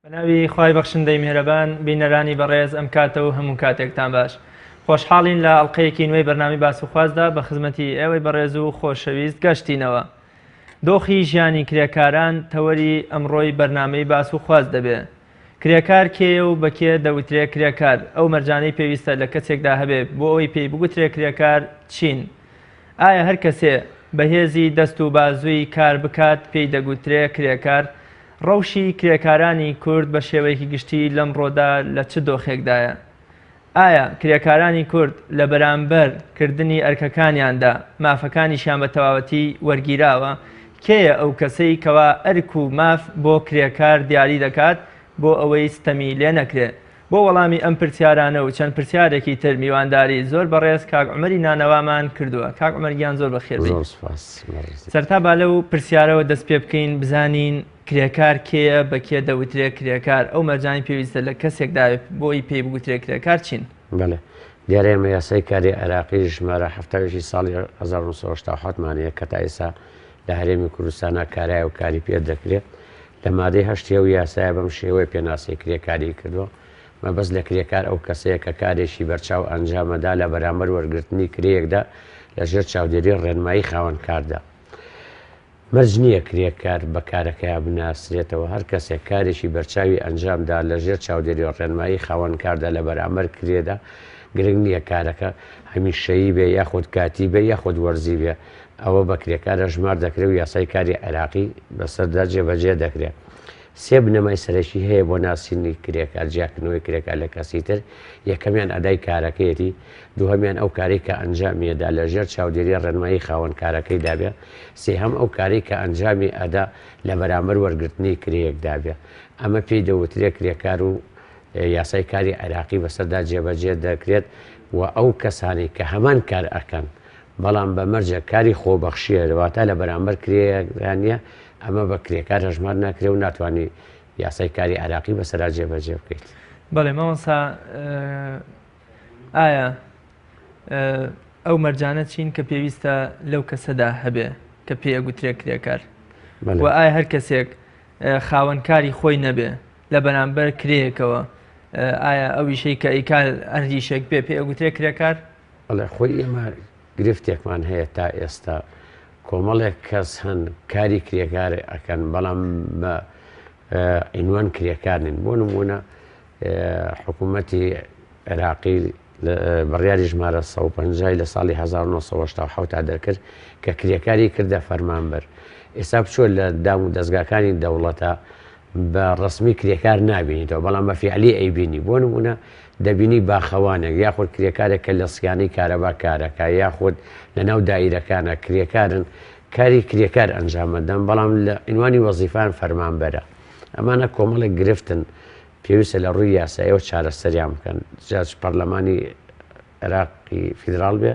بەناوی خوای بەخشندەی میهرەبان بینەرانی بەڕێز ئەم کاتە و هەموو کاتێکتان باش خۆشحاڵین لە ئەڵلقەیەکی نوێی بەرنامی باس و خوازدا بە خزمەتی ئێوەی بەڕێز و خۆشەویست گەشتینەوە دۆخی ژیانی کرێکاران تەوەری ئەمڕۆی بەرنامەی باس و خواز دەبێ کرێکار کێیە و بە کێ دەوترێ کرێکار؟ ئەو مەرجانەی پێویستە لە کەسێکدا هەبێ بۆ ئەوەی پێی بگوترێ کرێکار چین؟ ئایا هەر کەسێ بە هێزی دەست و بازووی کار بکات پێی دەگوترێ کرێکار؟ ڕەوشی کرێکارانی کورد بە شێوەیەکی گشتی لەمڕۆدا لە چ دۆخێکدایە؟ ئایا کرێکارانی کورد لە بەرامبەر کردنی ئەرکەکانیاندا مافەکانیشیان بە تەواوەتی وەرگیراوە؟ کێیە ئەو کەسەی کەوا ئەرک و ماف بۆ کرێکار دیاری دەکات بۆ ئەوەی ستەمی لێ نەکرێ؟ بۆ وەڵامی ئەم پرسیارانە و چەند پرسیارێکی تر میوانداری زۆر بەڕێز کاک عومەری نانەوامان کردووە. کاک عومەر گیان زۆر بەخێر بێی. زۆر سوپاس بەڕێزی. سەرەتا با لەو پرسیارەوە دەست پێ بکەین بزانین کرێکار کێیە، بە کێ دەوترێ کرێکار، ئەو مەرجانەی پێویستە لە کەسێکدا بۆی پێی بگوترێ کرێکار چین؟ بەڵێ، دیارە ئێمە یاسای کاری عێراقی ژمارە 71 ی ساڵی 1987 مان هەیە کە تا ئێستا لە هەرێمی کوردستانا کارایە و کاری پێ دەکرێت. لە مادەی هەشتی ئەو یاسایە بەم شێوەیە پێناسەی کرێکاریی کردووە، مەبەست لە کرێکار ئەو کەسەیە کە کارێکی بەرچاو ئەنجامەدا لە بەرامبەر وەرگرتنی کرێیەکدا لە ژێر چاودێری ڕێنمایی خاوەنکاردا. مەرج نییە کرێکار بە کارەکەیا بناسرێتەوە، هەر کەسێک کارێکی بەرچاوی ئەنجام دا لە ژێر چاودێری و ڕێنمایی خاوەن کاردا لە بەرامبەر کرێدا، گرنگ نییە کارەکە هەمیشەیی بێ یاخود کاتی بێ یاخود وەرزی بێ، ئەوە بە کرێکار ئەژمار دەکرێ و یاسای کاری عێراقی بەسەردا جێبەجێ دەکرێ. سێ بنەمای سەرەکی هەیە بۆ ناسینی کرێکار، جیاکردنەوەی کرێکار لە کەسی تر، یەکەمیان ئەدای کارەکەیەتی، دووهەمیان ئەو کارەی کە ئەنجامی ئەدا لە ژێر چاودێری ڕێنمایی خاوەن کارەکەیدا بێ، سێهەم ئەو کارەی کە ئەنجامی ئەدا لە بەرامبەر وەرگرتنی کرێیەکدا بێ. ئەمە پێی دەوترێ کرێکار و یاسای کاری عێراقی بەسەردا جێبەجێ دەکرێت و ئەو کەسانەی کە هەمان کار ئەکەن بەڵام بە مەرجێک کاری خۆبەخشییە واتە لە بەرامبەر کرێیەکدا نییە، ئەمە بە کرێکار هەژمار ناکرێ و ناتوانی یاسای کاری عێراقی بەسەرا جێبەجێ بکەیت. بەڵێ مامۆستا ئایا ئەو مەرجانە چین کە پێویستە لەو کەسەدا هەبێ کە پێ ئەگوترێ کرێکار و ئایا هەر کەسێک خاوەنکاری خۆی نەبێ لە بەرامبەر کرێیەکەوە ئایا ئەو ئیشەی کە ئەیکا هەر ئیشێک بێ پێ ئەگوترێ کرێکار؟ بەڵێ خۆی ئێمە گرفتێکمان هەیە تا ئێستا کۆمەڵێک کەس هەن کاری کرێکار ئەکەن بەڵام بە عینوان کرێکار نین بۆ نمونە حکوومەتی عێراقی بڕیاری ژمارە 150 لە ساڵی 1970 دەرکرد کە کرێکاری کردە فەرمانبەر ئێستا بچۆ لە دام و دەستگاکانی دەوڵەتە بە ڕەسمی کرێکار نابینیتەوە بەڵام بە فیعلی ئەیبینی بۆ نمونە دەبینی باخەوانێک یاخود کرێکارێک کە لە سیانەی کارەبا کارەکە یاخود لە ناو دایرەکانە کرێکارن کاری کرێکار ئەنجامەدەن بەڵام لە عنوانی وەزیفان فەرمانبەرە ئەمانە کۆمەڵێک گرفتن پێویستە لە ڕووی یاسایەوە چارەسەریان بکەن جا چ پەرلەمانی عێراقی فیدراڵ بێ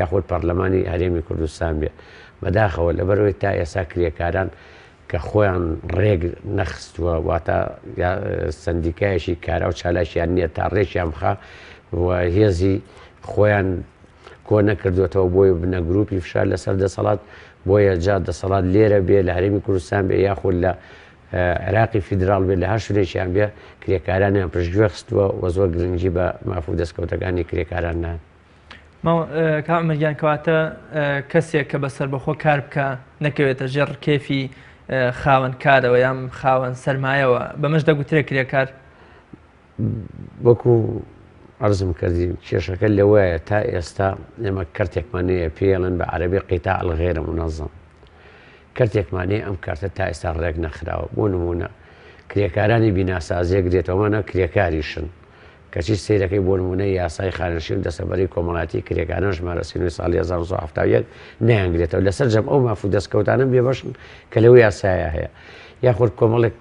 یاخود پەرلەمانی هەرێمی کوردستان بێ بەداخەوە لەبەرەوەی تا ئێستا کرێکاران کە خۆیان ڕێک نەخستووە واتە سندیکایەکی کارا و چالاکیان نییە تا ڕێکیان بخا و هێزی خۆیان کۆ نەکردوێتەوە بۆی بنە گروپی فشار لەسەر دەسەڵات بۆیە جا دەسەڵات لێرە بێ لە هەرێمی کوردستان بێ یاخود لە عێراقی فیدراڵ بێت لە هەر شوێنێکیان بێ کرێکارانیان پشتگوێ خستووە و زۆر گرنگی بە ماف و دەستکەوتەکانی کرێکاران نان. کاک عومەر گیان کەواتە کەسێک کە بە سەربەخۆ کار بکە نەکەوێتە ژێر ڕکێفی خاوەن کارەوە یان خاوەن سەرمایەوە بەمەش دەگوترێ کرێکار؟ وەکو عەرزم کردی کێشەکە لەوەیە تا ئێستا ئێمە کەرتێکمان هەیە پێیڵێن بە عەرەبی قیتاع الغیر منظم کەرتێکمان هەیە ئەم کەرتە تا ئێستا ڕێک نەخراوە بۆ نمونە کرێکارانی بیناسازیەک دێتەوەمانە کرێکاریشن کەچی سەیرەکەی بۆ نمونە یاسای خانەنشین و دەستەبەری کۆمەڵایەتی کرێکاران ژمارە 39 ساڵی 1971 نایانگرێتەوە لەسەر جەم ئەو ماف و دەستکەوتانە بێبەشن کە لەو یاسایە هەیە یاخود کۆمەڵێک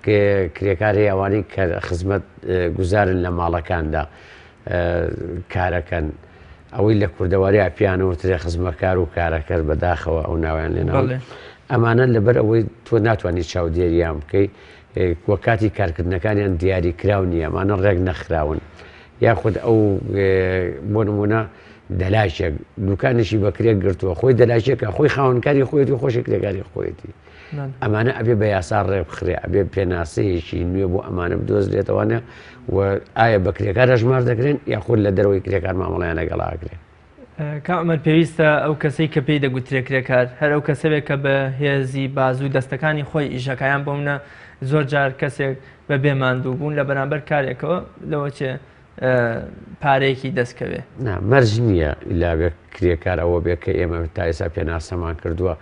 کرێکار هەیە ئەوانەی کە خزمەت گوزارن لە ماڵەکاندا کارەکەن ئەوەی لە کوردەواریا پیانەوترێ خزمەکار و کارەکەر بەداخەوە ئەو ناویان لێناوە ئەمانە لەبەر ئەوەی تۆ ناتوانانی چاودێریان بکەیت وە کاتی کارکردنەکانیان دیاری کراو نییە ئەمانە ڕێک نەخراون یاخود ئەو بۆ نمونە دەلاکێک دوکانێکی بەکرێک گرتووە خۆی دەلاکێکە خۆی خاوەنکاری خۆیەتی خۆشی کرێکاری خۆیەتی. ئەمانە ئەبێ بە یاسا ڕێبخرێ، ئەبێ پێناسەیەکی نوێ بۆ ئەمانە بدۆزرێتەوانە و ئایا بە کرێکار هەژمار دەکرێن یاخود لە دەرەوەی کرێکار مامەڵەیان لەگەڵا ئەکرێ. کاک عومەر پێویستە ئەو کەسەی کە پێی دەگوترێ کرێکار هەر ئەو کەسە بێ کە بە هێزی بازوو دەستەکانی خۆی ئیشەکە یان بۆ منە زۆر جار کەسێک بە بێ ماندوو بوون لە بەرامبەر کارێکەوە لەوە چێ پارەیەکی دەست کەوێ. نا مەرج نییە ئیلاوێ کرێکار ئەوە بێ کە ئێمە تا ئێستا پێناسەمان کردووە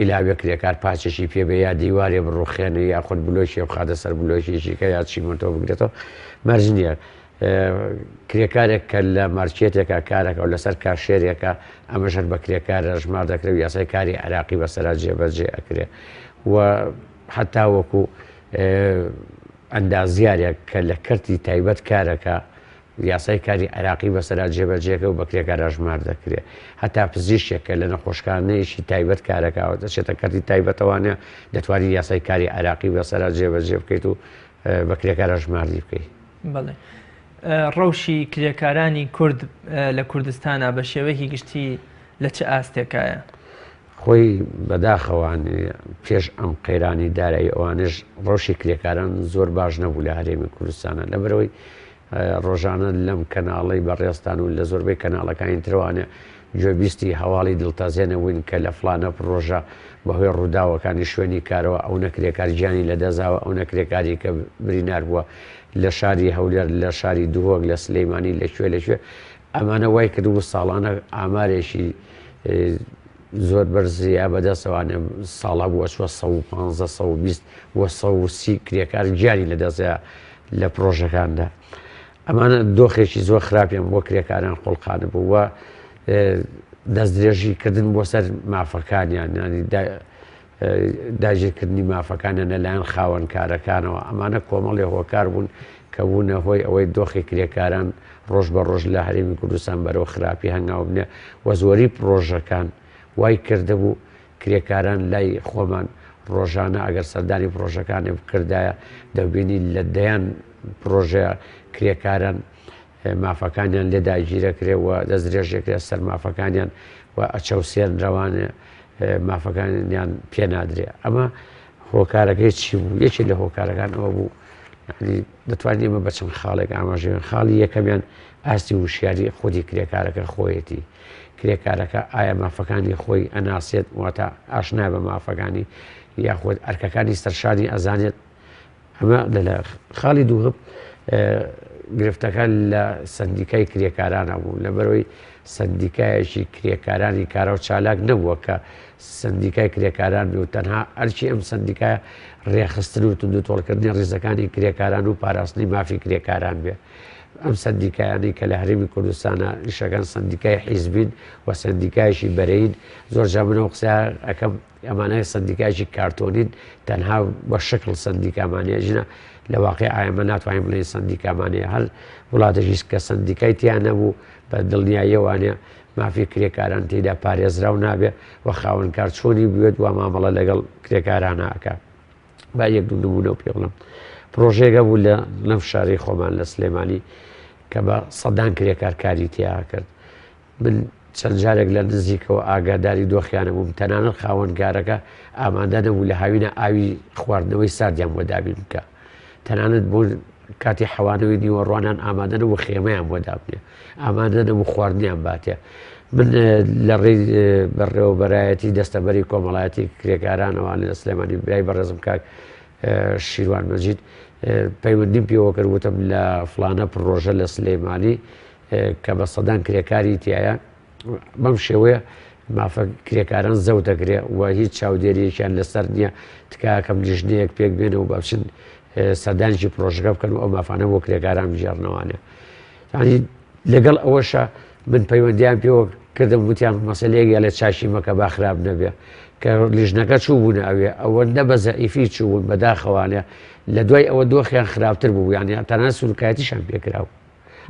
ئیلاوێ کرێکار پاچێکی پێ بێ یا دیوارێ بڕوخێنێ یاخود بلۆکێ بخاتە سەر بلۆکێکی کە یا چیمەنتۆ بگرێتەوە مەرج نییە کرێکارێک کە لە مارکێتێکا کارەکە و لەسەر کاشێرێکە ئەمەش هەر بە کرێکار ژمار دەکرێت و یاسای کاری عێراقی بەسەرا جێبەجێ ئەکرێ و حتا وەکو ئەندازیارێک کە لە کەرتی تایبەت کارەکە یاسای کاری عێراقی بەسەرا جێبەجێکە و بە کرێکار ئەژمار دەکرێ. هەتا پزیشکێک کە لە نەخۆشخانەیەکی تایبەت کارەکا و دەچێتە کەرتی تایبەتەوانە دەتوانی یاسای کاری عێراقی بەسەرا جێبەجێ بکەیت و بە کرێکار ئەژماردی بکەی. بەڵێ. ڕەوشی کرێکارانی کورد لە کوردستانا بە شێوەیەکی گشتی لە چ ئاستێکایە؟ خۆی بەداخەوە پێش ئەم قەیرانی دارایی ئەوانش ڕەوشی کرێکاران زۆر باش نەبوو لە هەرێمی کوردستانە لەبەرەوەی ڕۆژانە لەم کەناڵەی بەڕێزتان و لە زۆربەی کەناڵەکانی ترەوانە گوێبیستی هەواڵی دڵتەزێنە بووین کە لە فڵانە پڕۆژە بەهۆی ڕووداوەکانی شوێنی کارەوە ئەو نە کرێکار گیانی لەدەستداوە ئەو نە کرێکاری کە برینار بووە لە شاری هەولێر لە شاری دهۆک لە سلەیمانی لە کوێ لە کوێ ئەمانە وای کردبوو ساڵانە ئامارێکی زۆر بەرزیا بەدەستەوانێ ساڵە بووە چوە 115 120 بۆ 130 کرێکار گیانی لەدەستدا لە پرۆژەکاندا ئەمانە دۆخێکی زۆر خراپیان بۆ کرێکاران خۆڵقانە بوو و دەستدرێژی کردن بۆ سەر مافەکانیان ینی داگیرکردنی مافەکانیان لەلایەن خاوەنکارەکانەوە، ئەمانە کۆمەڵێ هۆکار بوون کە بوونە هۆی ئەوەی دۆخی کرێکاران ڕۆژ بە ڕۆژ لە هەرێمی کوردستان بەرەو خراپی هەنگاو بنێ و زۆری پڕۆژەکان وای کردبوو کرێکاران لای خۆمان ڕۆژانە ئەگەر سەردانی پڕۆژەکانی بکردایە دەبینی لە دەیان پڕۆژەیە کرێکاران مافەکانیان لێ داگیرەکرێ و دەستدرێژێکرێ سەر مافەکانیان و ئەچەوسێنرەوانێ مافەکانیان پێ نادرێ ئەمە هۆکارەکەی چی بوو یەکێ لە هۆکارەکان ئەوە بوو یعنی دەتوانین ئێمە بە چەند خاڵێک ئاماژەیان خاڵی یەکەمیان ئاستی وشیاری خودی کرێکارەکە خۆیەتی کرێکارەکە ئایا مافەکانی خۆی ئەناسێت واتە ئاشنا بە مافەکانی یاخود ئەرکەکانی سەرشانی ئەزانێت ئەمە لە خاڵی دووهەم گرفتەکە لە سندیکای کرێکارانە بوو لەبەرەوەی سندیکایەکی کرێکارانی کارا و چالاک نەبووە کە سندیکای کرێکاران بێ و تەنها ئەرکی ئەم سندیکای ڕێخستن و توندوتۆڵکردنی ڕیزەکانی کرێکاران و پاراستنی مافی کرێکاران بێ. ئەم سندیکایانەی کە لە هەرێمی کوردستانە ئیشەکان سندیکای حیزبین و سندیکایشی بەرەین زۆر جا منەوە قسە ئەەکەم ئەمانە سەندیکایەکی کارتۆنین تەنها بە شکڵ سەندیکامانەیە ژنە لە واقع ئایمە ناتوانین بڵێن سەندیکامانەیە هەر وڵاتێکیش کە سەندیکای تیا نەبوو بە دڵنیاییەوانە مافی کرێکاران تێدا پارێزراو نابێ و خاوەنکار چۆنی بوێت و مامەڵە لەگەڵ کرێکارانە ئەکا با یەک دوو نمونە و پێ بڵم پرۆژێکە بوو لە لەم شاری خۆمان لە سلێمانی کە بە سەدان کرێکار کاری تیا کرد من چەند جارێک لە نزیکەوە ئاگاداری دۆخیانە بووم، تەنانەت خاوەنکارەکە ئامادە نەبوو لە هاوینە ئاوی خواردنەوەی ساردیان بۆ دابین بکا. تەنانەت بۆ کاتی حەوانەوەی نیوەڕوانان ئامادە نەبوو خێمەیان بۆ دابنێ، ئامادە نەبوو خواردنیان باتێ. من لە ڕێی بەڕێوەبەرایەتی دەستەبەری کۆمەڵایەتی کرێکارانەوە لە سلێمانی برای بەڕێزم کاک شیروان مەجید پەیوەندیم پێوە کرد وتم لە فڵانە پڕۆژە لە سلێمانی کە بە سەدان کرێکاری تایە بەم شێوەیە مافە کرێکاران زەوت دەکرێ و هیچ چاودێریەکیان لەسەر نییە تکاکەم لیژنەیەک پێک بێنە و بچن سەردانێکی پرۆژەکە بکەن و ئەو مافانە بۆ کرێکاران بگێڕنەوانە ینی لەگەڵ ئەوەشە من پەیوەندیان پێوە کردم وتیان مەسلەیەک یا لە چاشی مەکە با خراپ نەبێ کە لیژنەکە چوو بوون ئەوێ ئەوەندە بە زەئیفی چوون بەداخەوانە لە دوای ئەوە دۆخیان خراپتر بوو یان تەنانەت سوورکایەتیشان پێکراو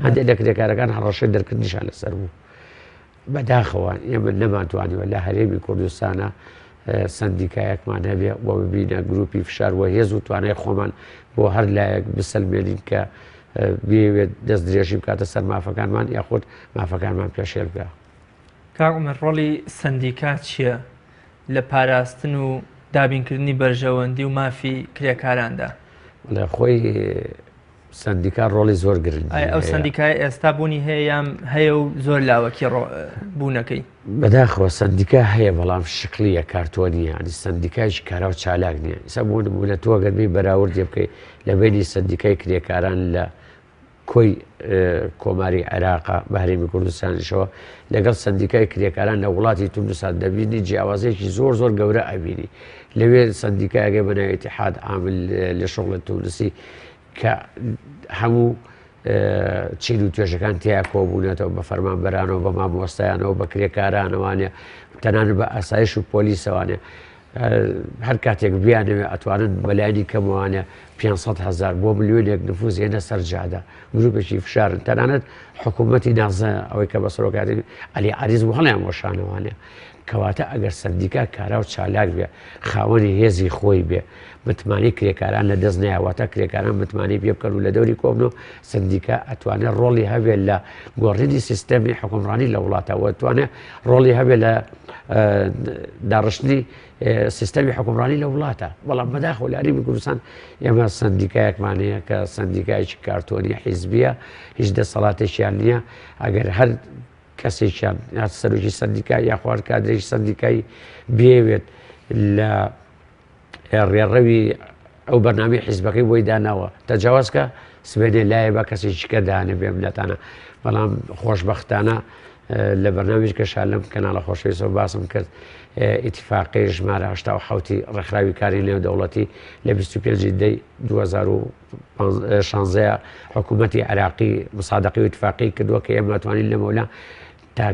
هەندێک لە کرێکارەکان هەڕەشەی دەرکردنیشان لەسەر بوو بەداخەوە ئێمە نەمانتوانیوە لە هەرێمی کوردستانە سندیکایەکمان هەبێ و ببینە گروپی فشار و هێز و توانای خۆمان بۆ هەر لایەک بسەلمێنین کە بێوێت دەست درێژی بکاتە سەر مافەکانمان یاخود مافەکانمان پێشێل بکە. کاک عومەر ڕۆڵی سەندیکا چییە لە پاراستن و دابینکردنی بەرژەوەندی و مافی کرێکاراندا؟ بەڵێ خۆی سەندیکا ڕۆڵی زۆر گرنگی ئایا ئەو هەیە. سەندیکایە ئێستا بوونی هەیە یان هەیە و زۆر لاوەکی ڕۆ بوونەکەی؟ بەداخەوە سەندیکا هەیە بەڵام شکڵیە کارتۆنیە یانی سەندیکایکی کارا و چالاک نییە ئیسا بۆ نمونە تۆ گەر بێی بەراوردێ بکەی لە بەینی سەندیکای کرێکاران لە کۆی کۆماری عێراقا بە هەرێمی کوردستانیشەوە لەگەڵ سەندیکای کرێکاران لە وڵاتی تونسا دەبینی جیاوازێکی زۆر زۆر گەورە ئەبینی لەوێ سەندیکایەکە بە ناوی اتحاد عامل لە شغل تونسی کە هەموو چین و توێژەکان تیا کۆبوونەتەوە بە فەرمانبەرانەوە بە مامۆستایانەوە بە کرێکارانەوانە تەنانەت بە ئاسایش و پۆلیسەوانە هەر کاتێک بیانەوێ ئەتوانن بەلایەنی کەمەوانە 500 هزار بۆ ملیۆنێک نفوز هێنە سەر جادە گروپێکی فشارن تەنانەت حکوومەتی نازە ئەوەی کە بە سەرۆکاتی علی عریز بوو هەڵیان وەشانەوانە کەواتە ئەگەر سەندیکا کارا و چالاک بێ، خاوەنی هێزی خۆی بێ، متمانەی کرێکاران لە دەست نەیا، واتە کرێکاران متمانەی پێ بکەن و لە دەوری کۆبنەوە، سەندیکا ئەتوانێ ڕۆڵی هەبێ لە گۆڕینی سیستەمی حوکمڕانی لە وڵاتا و ئەتوانێ ڕۆڵی هەبێ لە داڕشتنی سیستەمی حوکمڕانی لە وڵاتە. بەڵام بەداخەوە لە هەرێمی کوردستان ئێمە سەندیکایەکمان هەیە کە سەندیکایەکی کارتۆنی حیزبیە، هیچ دەسەڵاتێکیان نییە. ئەگەر هەر کەسێکیان یا سەرۆکی سەندیکا یاخوا هەر کادرێکی سەندیکای بێوێت لە ڕێڕەوی ئەو بەرنامەی حیزبەکەی بۆی داناوە تەجاوازکە سبێنێ لایە بە کەسێکی کە دانێ بێ منەتانە بەڵام خۆشببختانە لە بەرنامەی کەشا لەم کەناڵە خۆشەویستەوە باسم کرد ئیتفاقی ژمارە 87 ڕێکخراوی کاری نێودەوڵەتی لە 25 دەی 2016 حکوومەتی عێراقی مسادقی و ئیتفاقی کردووە کە ئێمە توانین لەمەولا تا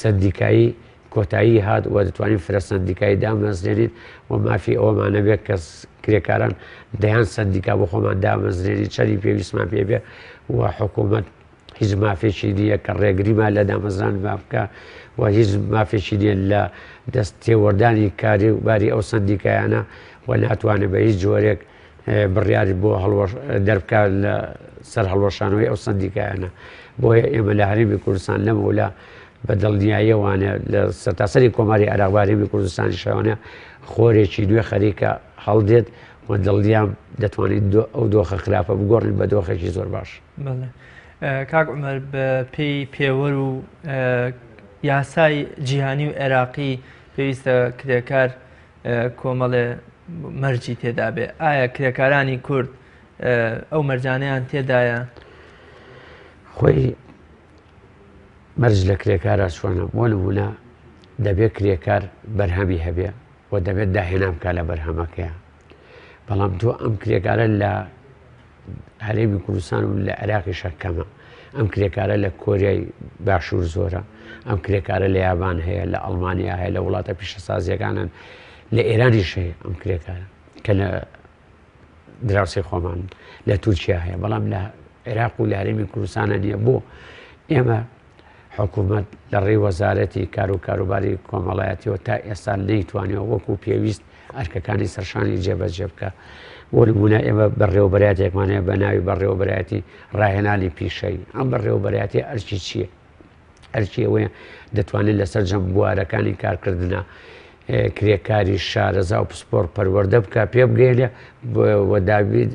سەندیکایی کۆتایی هات و دەتوانین فرە سەندیکایی دامەزرێنین و مافی ئەوەمان نەبێت کە کرێکاران دەیان سەندیکا بۆ خۆمان دامەزرێنین چەندی پێویستمان پێ بێ و حکوومەت هیچ مافێکی نییە کە ڕێگریمان لە دامەزراندمان بکە و هیچ مافێکی نییە لە دەست تێوەردانی کاری و باری ئەو سەندیکایانە و ناتوانێت بە هیچ جۆرێک بڕیاری بۆ دەربکات لە سەر هەڵوەشانەوەی ئەو سەندیکایانە. بۆیە ئێمە لە هەرێمی کوردستان لەمەولا بە دڵنیاییەوانە لە سەرتاسەری کۆماری عێراق و هەرێمی کوردستانیشەوانە خۆرێکی نوێ خەریکە هەڵدێت و دڵنیام دەتوانین ئەو دۆخە خراپە بگۆڕین بە دۆخێکی زۆر باش. بەڵێ کاک عومەر بە پێی پێوەر و یاسای جیهانی و عێراقی پێویستە کرێکار کۆمەڵێ مەرجی تێدا بێ ئایا کرێکارانی کورد ئەو مەرجانەیان تێدایە؟ خۆی مەرج لە کرێکارە چۆنە بۆ نمونە دەبێت کرێکار بەرهەمی هەبێ و دەبێت داهێنان بکە لە بەرهەمەکەیە بەڵام تۆ ئەم کرێکارە لە هەرێمی کوردستان و لە عێراقیشە کەمە ئەم کرێکارە لە کۆریای باشوور زۆرە ئەم کرێکارە لە یابان هەیە لە ئەڵمانیا هەیە لە وڵاتە پیشەسازیەکانن لە ئێرانیش هەیە ئەم کرێکارە کە لە دراوسێ خۆمان لە تورکیا هەیە بەڵام لە عێراق و لە هەرێمی کوردستانە نییە بۆ ئێمە حکوومەت لە ڕێی وەزارەتی کار و کاروباری کۆمەڵایەتیەوە تا ئێستا نەیتوانیوە وەکو پێویست ئەرکەکانی سەرشانی جێبەجێ بکە. بۆ نمونە ئێمە بەڕێوەبەرایەتێکمان هەیە بە ناوی بەڕێوەبەرایەتی ڕاهێنانی پیشەیی. ئەم بەڕێوەبەرایەتی ئەرکی چییە؟ ئەرکی ئەوەیە دەتوانێت لەسەر جەم بوارەکانی کارکردنا کرێکاری شارەزا و پسپۆڕ پەروەردە بکە پێ بگەێنێ و دابین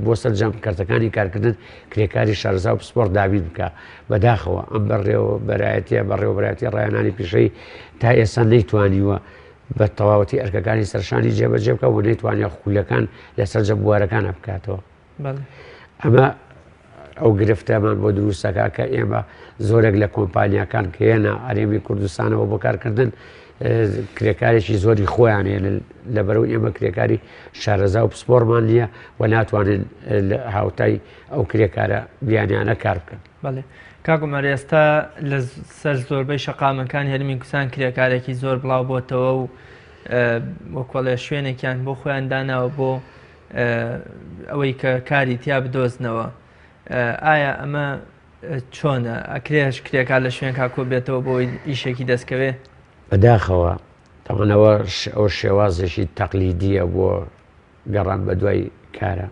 بۆ سەرجەم کەرتەکانی کارکردن کرێکاری شارەزا و پسپۆڕ دابین بکە بەداخەوە ئەم بەڕێوەبەرایەتیە بەڕێوەبەرایەتی ڕاهێنانی پیشەیی تا ئێستا نەیتوانیوە بە تەواوەتی ئەرکەکانی سەرشانی جێبەجێ بکە و نەیتوانیوە خولەکان لە سەرجەم بوارەکانە بکاتەوە. ئەمە ئەو گرفتەمان بۆ دروستەکە کە ئێمە زۆرێک لە کۆمپانیاکان کە هێنا هەرێمی کوردستانەوە بۆ کارکردن کرێکارێکی زۆری خۆیان هێنن لەبەرەوە ئێمە کرێکاری شارەزا و پسپۆرمان نییە و ناتوانن هاوتای ئەو کرێکارە بیانیانە کار بکەن. بەڵێ کاک عومەر ئێستا لە سەر زۆربەی شەقامەکانی هەرێمی کوردستان کرێکارێکی زۆر بڵاو بۆتەوە و وەکوڵێ شوێنێکیان بۆ خۆیان داناوە بۆ ئەوەی کە کاری تیا بدۆزنەوە ئایا ئەمە چۆنە ئەکرێش کرێکار لە شوێنکا کۆ بێتەوە بۆ ئیشێکی دەستکەوێ؟ بەداخەوە تەوانەوە ئەو شێوازێکی تەقلیدیە بۆ گەڕان بە دوای کارە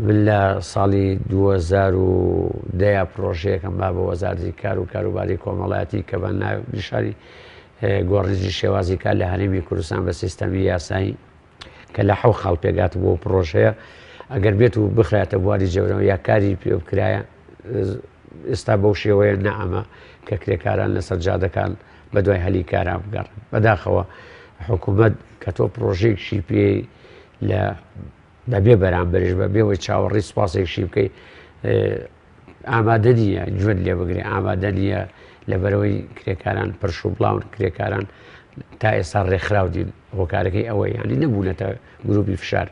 من لە ساڵی 2010 پرۆژەیەکەم با بە وەزارتی کار و کاروباری کۆمەڵایەتی کە بە ناوی شاری گۆڕینی شێوازی کار لە هەرێمی کوردستان بە سیستەمی یاسایی کە لە حەو خاڵ پێگات بۆ پرۆژەیە ئەگەر بێت و بخراتە بواری جەورەوە یا کاری پێ بکرایە ئێستا بەو شێوەیە نەئەمە کە کرێکاران لەسەر جادەکان بە دوای هەلی کارا بگەڕن. بەداخەوە حکوومەت کە تۆ پرۆژەیەکشی پێ لە بەبێ بەرامبەریش بە بێەوەی چاوەڕی سوپاسێکشی بکەی ئامادە نییە گوێت لێ بگرێ ئامادە نییە لەبەرەوەی کرێکاران پرش و بڵاون کرێکاران تا ئێستا ڕێکخراو دین هۆکارەکەی ئەوە ینی نەبوونەتە گروپی فشار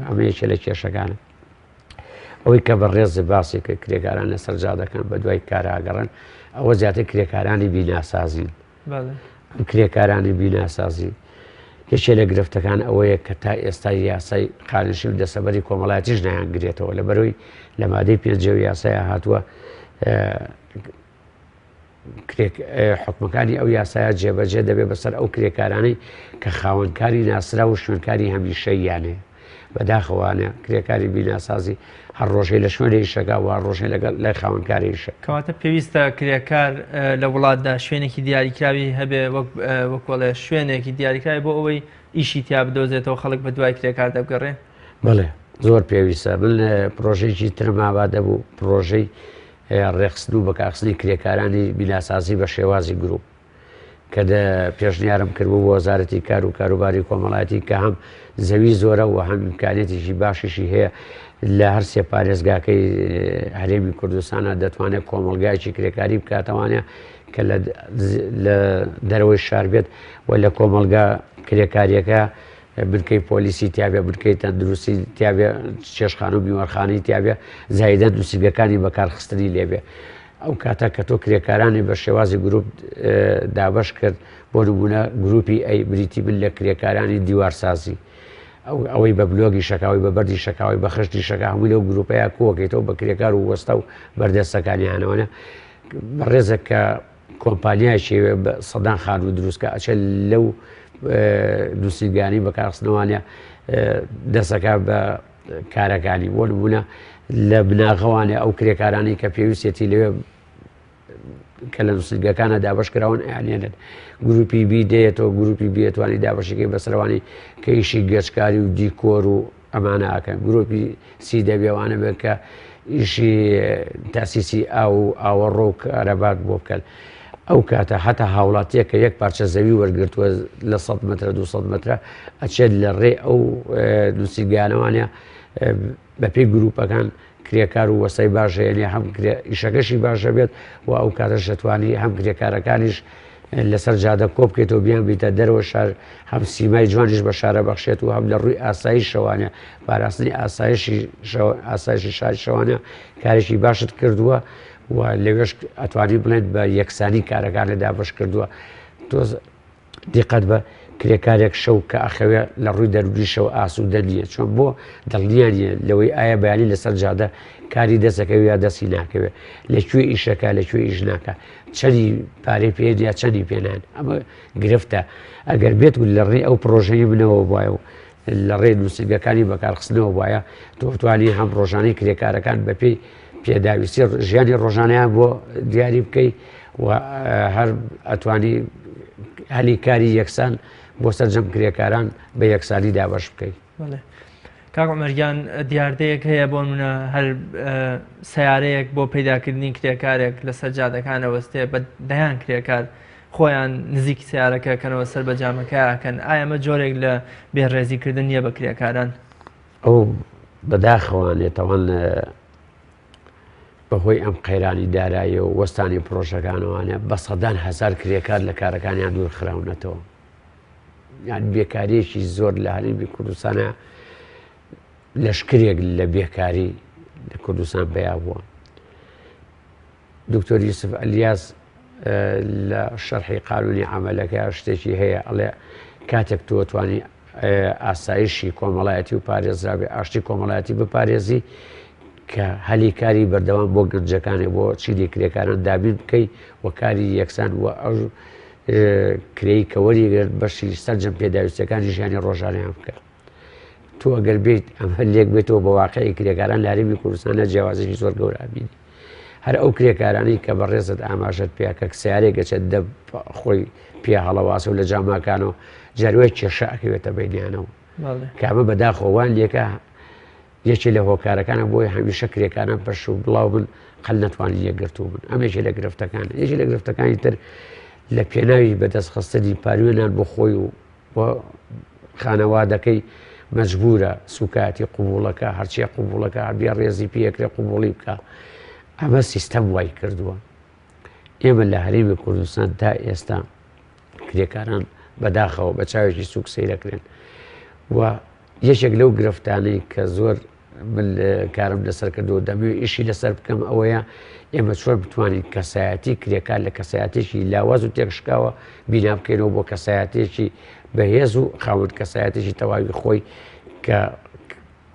ئەمە یەکێ لە کێشەکانە ئەوەی کە بەڕێز باسی کرد کرێکاران لەسەر جادەکان بە دوای کاراگەڕن ئەوە زیاتر کرێکارانی بیناسازین ئەم کرێکارانی بیناسازی یەکێ لە گرفتەکان ئەوەیە کە تا ئێستا یاسای خانشی و دەسەبەری کۆمەڵایەتیش نایان گرێتەوە لە بەرەوەی لە مادەی پێنجە یاسای هاتووە حوکمەکانی ئەو یاسایە جێبەجێ دەبێت بەسەر ئەو کرێکارانەی کە خاوەنکاری ناسراو و شوێنکاری هەمیشەییان هەیە. بەداخەوانە کرێکاری بیناسازی هەر ڕۆژەی لە شوێنێ ئیشەکا و هەر ڕۆژێ لەگەڵ لای خاوەنکاری ئیشە. کەواتە پێویستە کرێکار لە وڵاتدا شوێنێکی دیاریکراوی هەبێ وەک وەکۆڵێ شوێنێکی دیاریکراوی بۆ ئەوەی ئیشی تیا بدۆزێتەوە خەڵک بە دوای کرێکار دەبگەڕێ؟ بەڵێ زۆر پێویستە. من پرۆژەیەکی ترم ئامادە بوو پرۆژەی ڕێکخستن و بەکارخستنی کرێکارانی بیناسازی بە شێوازی گروپ کە پێشنیارم کردبوو بۆ وەزارەتی کار و کاروباری کۆمەڵایەتی کە هەم زەوی زۆرە و هەم ئیمکانیەتێکی باشیشی هەیە لە هەر سێ پارێزگاکەی هەرێمی کوردستانە دەتوانێت کۆمەڵگایکی کرێکاری بکاتەوانە کە لە دەرەوەی شار بێت و لە کۆمەڵگا کرێکاریەکە بنکەی پۆلیسی تیابێ، بنکەی تەندروستی تیابێ، چێشتخانە و میوانخانەی تیابێ، زایدەن نووسینگەکانی بەکارخستنی لێبێ. ئەو کاتە کە تۆ کرێکارانی بە شێوازی گروپ دابەش کرد، بۆ نموونە گروپی ئەی بریتی بن لە کرێکارانی دیوارسازی. ئەوەی بە بلۆگی شەکاوی بە بەردی شەکاوی بە خشتی شەکا هەمووی لەو گروپەیە کۆکەیتەوە بە کرێکار و وەستا و بەردەستەکانیانەوەە بەڕێزە کە کۆمپانیایەکی بە سەدان خانوو دروست کە ئەچێت لەو نووسینگانی بەکارخستنەوانە دەسەکە بە کارەکانی بۆ نمونە لە بناغەوانێ ئەو کرێکارانی کە پێویستێتی لەوێ کە لە نووسینگەکانە دابش کراون ئەیانێنن گروپی بی دێتەوە گروپی بێتوانی دابشەکەی بەسەروانی کە ئیشی گەچکاری و دیکۆر و ئەمانە ئەکەن گرۆپی سی دەبێ ئەوانە بێت کە ئیشی تاسیسی ئاو و ئاوەڕۆ و کارەبات بۆ بکەن ئەو کاتە هەتا هاوڵاتیە کە یەک پارچە زەوی وەرگرتووە لە 100 مترە 200 مترە ئەچێت لە ڕێ ئەو نووسیگانەوانە بەپێی گروپەکان کرێکار و وەسای باش هەیە هەم ئیشەکەشی باشە بێت و ئەو کاتەش دەتوانی هەم کرێکارەکانیش لەسەر جادە کۆبکەیتەوە بیان بیتە دەرەوە شار هەم سیمای جوانیش بە شارە بەخشێت و هەم لە ڕووی ئاسایی شەوانە پاراستنی ئاسایشی ئاسایشی شاری شەوانە کارێکی باشت کردووە و لەوێش ئەتوانی بڵێن بە یەکسانی کارەکانە دابش کردووە تۆ دیقەت بە کرێکارێک شەو کە ئەخەوێ لە ڕووی دەروونیشەوە ئاسوودە نییە چۆن بۆ دڵنیا نییە لەوەی ئایا بەیانی لەسەر جادە کاری دەستەکەوێ یا دەستی ناکەوێ لە کوێ ئیشەکە لە کوێ ئیش ناکە چەنی پارەی پێ یا چەنی پێنان ئەمە گرفتە ئەگەر بێت و لە ڕێی ئەو پرۆژەی منەوە وایە و لە ڕێی نووسینگەکانی بەکارخستنەوە وایە تۆتوانی هەم ڕۆژانەی کرێکارەکان بەپێی پێداویستی ژیانی ڕۆژانەیان بۆ دیاری بکەی و هەر ئەتوانی هەلی کاری یەکسان بۆ سەرجەم کرێکاران بە یەکسانی دابەش بکەی. کاک عومەر گیان دیاردەیەک هەیە بۆ نمونە هەر سیارەیەک بۆ پەیداکردنی کرێکارێک لەسەر جادەکانە وەستێ بە دەیان کرێکار خۆیان نزیکی سیارەکە کەنەوە سەر بە جامەکەکەن ئایا ئەمە جۆرێک لە بێڕێزیکردن نییە بە کرێکاران؟ ئەو بەداخەوانێ تەوان بەهۆی ئەم قەیرانی دارایی و وەستانی پرۆژەکانەوانە بە سەدان هەزار کرێکار لە کارەکانیان دوور خراونەتەوە یان بێکاریەکی زۆر لە هەرێمی کوردستانە لەشکرێک لە بێکاری لە کوردستان پیا بووە دکتۆر یوسف ئەلیاس لە شەرحی قانونی عملەکە شتێکی هەیە ئەڵێ کاتێک تۆ توانی ئاسایشی کۆمەڵایەتی و پارێزرابێ ئاشتی کۆمەڵایەتی بپارێزی کە هەلی کاری بەردەوام بۆ گەنجەکانێ بۆ چینی کرێکاران دابین بکەی و کاری یەکسان و ئەو کرێی کە وەریگرت بەشی سەرجەم پێداویستیەکانی ژیانی ڕۆژانەیان بکە تۆ ئەگەر بیت ئەمە لێک بێتەوە بە واقعی کرێکاران لە هەرێمی کوردستانە جیاوازێکی زۆر گەورە بینی. هەر ئەو کرێکارانەی کە بەڕێزت ئاماژەت پێ کە سیارێک گەچێت دە خۆی پێ هەڵەواسە و لە جاماکانەوە جاروای کێشە ئەکەوێتە بینیانەوە کە ئەمە بەداخەوە وان لێکە یەکێ لە هۆکارەکانە بۆی هەمیشە کرێکاران پەرش و بڵاو بن قەل نەتوانین یەکگرتوو بن ئەم یەکێ لە گرفتەکان یەکێ لە گرفتەکانی تر لە پێناوی بەدەستخستنی پاروێنان بۆ خۆی و بۆ خانەوادەکەی مەجبورە سوکایەتی قوبوڵەکە هەرچیە قوبوڵەکە بێ ڕێزی پێکرێ قوبوڵی بکە ئەمە سیستەم وای کردووە ئێمە لە هەرێمی کوردستان تا ئێستا کرێکاران بەداخەوە بە چاوێکی سوک سەیرەکرێن و یەکێک لەو گرفتانەی کە زۆر من کارم لەسەر کردو دەمەوێت ئیشی لەسەر بکەم ئەوەیە ئێمە چۆن بتوانین کەسایەتی کرێکار لە کەسایەتێکی لاواز و تێکشکاوە بینا بکەینەوە بۆ کەسایەتێکی بەهێز و خاوەن کەسایەتێکی تەواوی خۆی کە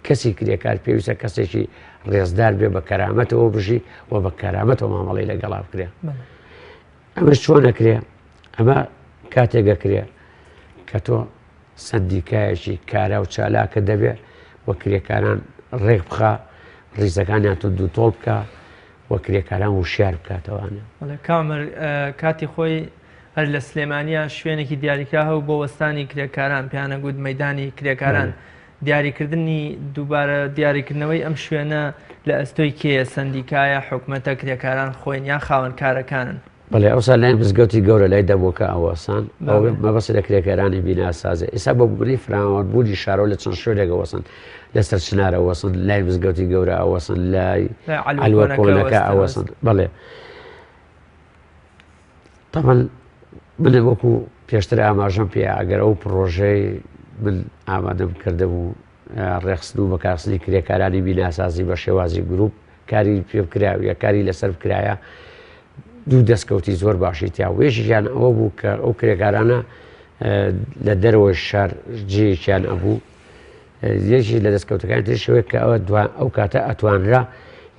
کەسی کرێکار پێویستە کەسێکی ڕێزدار بێ بە کەرامەتەوە بژی و بە کەرامەتەوە مامەڵی لەگەڵا بکرێ ئەمەش چۆن ئەکرێ؟ ئەمە کاتێک ئەکرێ کە تۆ سەندیکایەکی کارا و چالاکە دەبێ و کرێکاران ڕێک بخا ڕیزەکانیان توند و تۆڵ بکە و کرێکاران وشیار بکاتەوانە. کامر کاتی خۆی هەر لە سلێمانیا شوێنێکی دیاریکرا هەبوو بۆ وەستانی کرێکاران پیانە گوت مەدانی کرێکاران دیاریکردنی دووبارە دیاریکردنەوەی ئەم شوێنە لە ئەستۆی کێیە، سەندیکایە، حکومەتە، کرێکاران خۆین یان خاوەن کارەکانن؟ بەڵێ ئەوسا لای مزگەوتی گەورە لای دەبۆکە ئەوەسان مەبەست لە کرێکارانی بیناسازە ئێستا بە بوونی فراوانبوونی شارەوە لە چەند شوێنێک ئەوەسن لەسەر چنار ئەوەسن لای مزگەوتی گەورە ئەوەسن لای عەلوە کۆنەکە ئەوەسن بەڵێ تەبعەن من وەکو پێشتر ئاماژەم پێ ئەگەر ئەو پڕۆژەی من ئامادەم کردبوو ڕێخستن و بەکارخستنی کرێکارانی بیناسازی بە شێوازی گروپ کاری پێ بکرا یا کاری لەسەر بکرایە دوو دەستکەوتی زۆر باشی تیا و یەکێکیان ئەوە بوو کە ئەو کرێکارانە لە دەرەوەی شار جێیەکیان ئەبوو یەکی لە دەستکەوتەکانی تریش ئەوەیە کە ئەوە دوا ئەو کاتە ئەتوانرا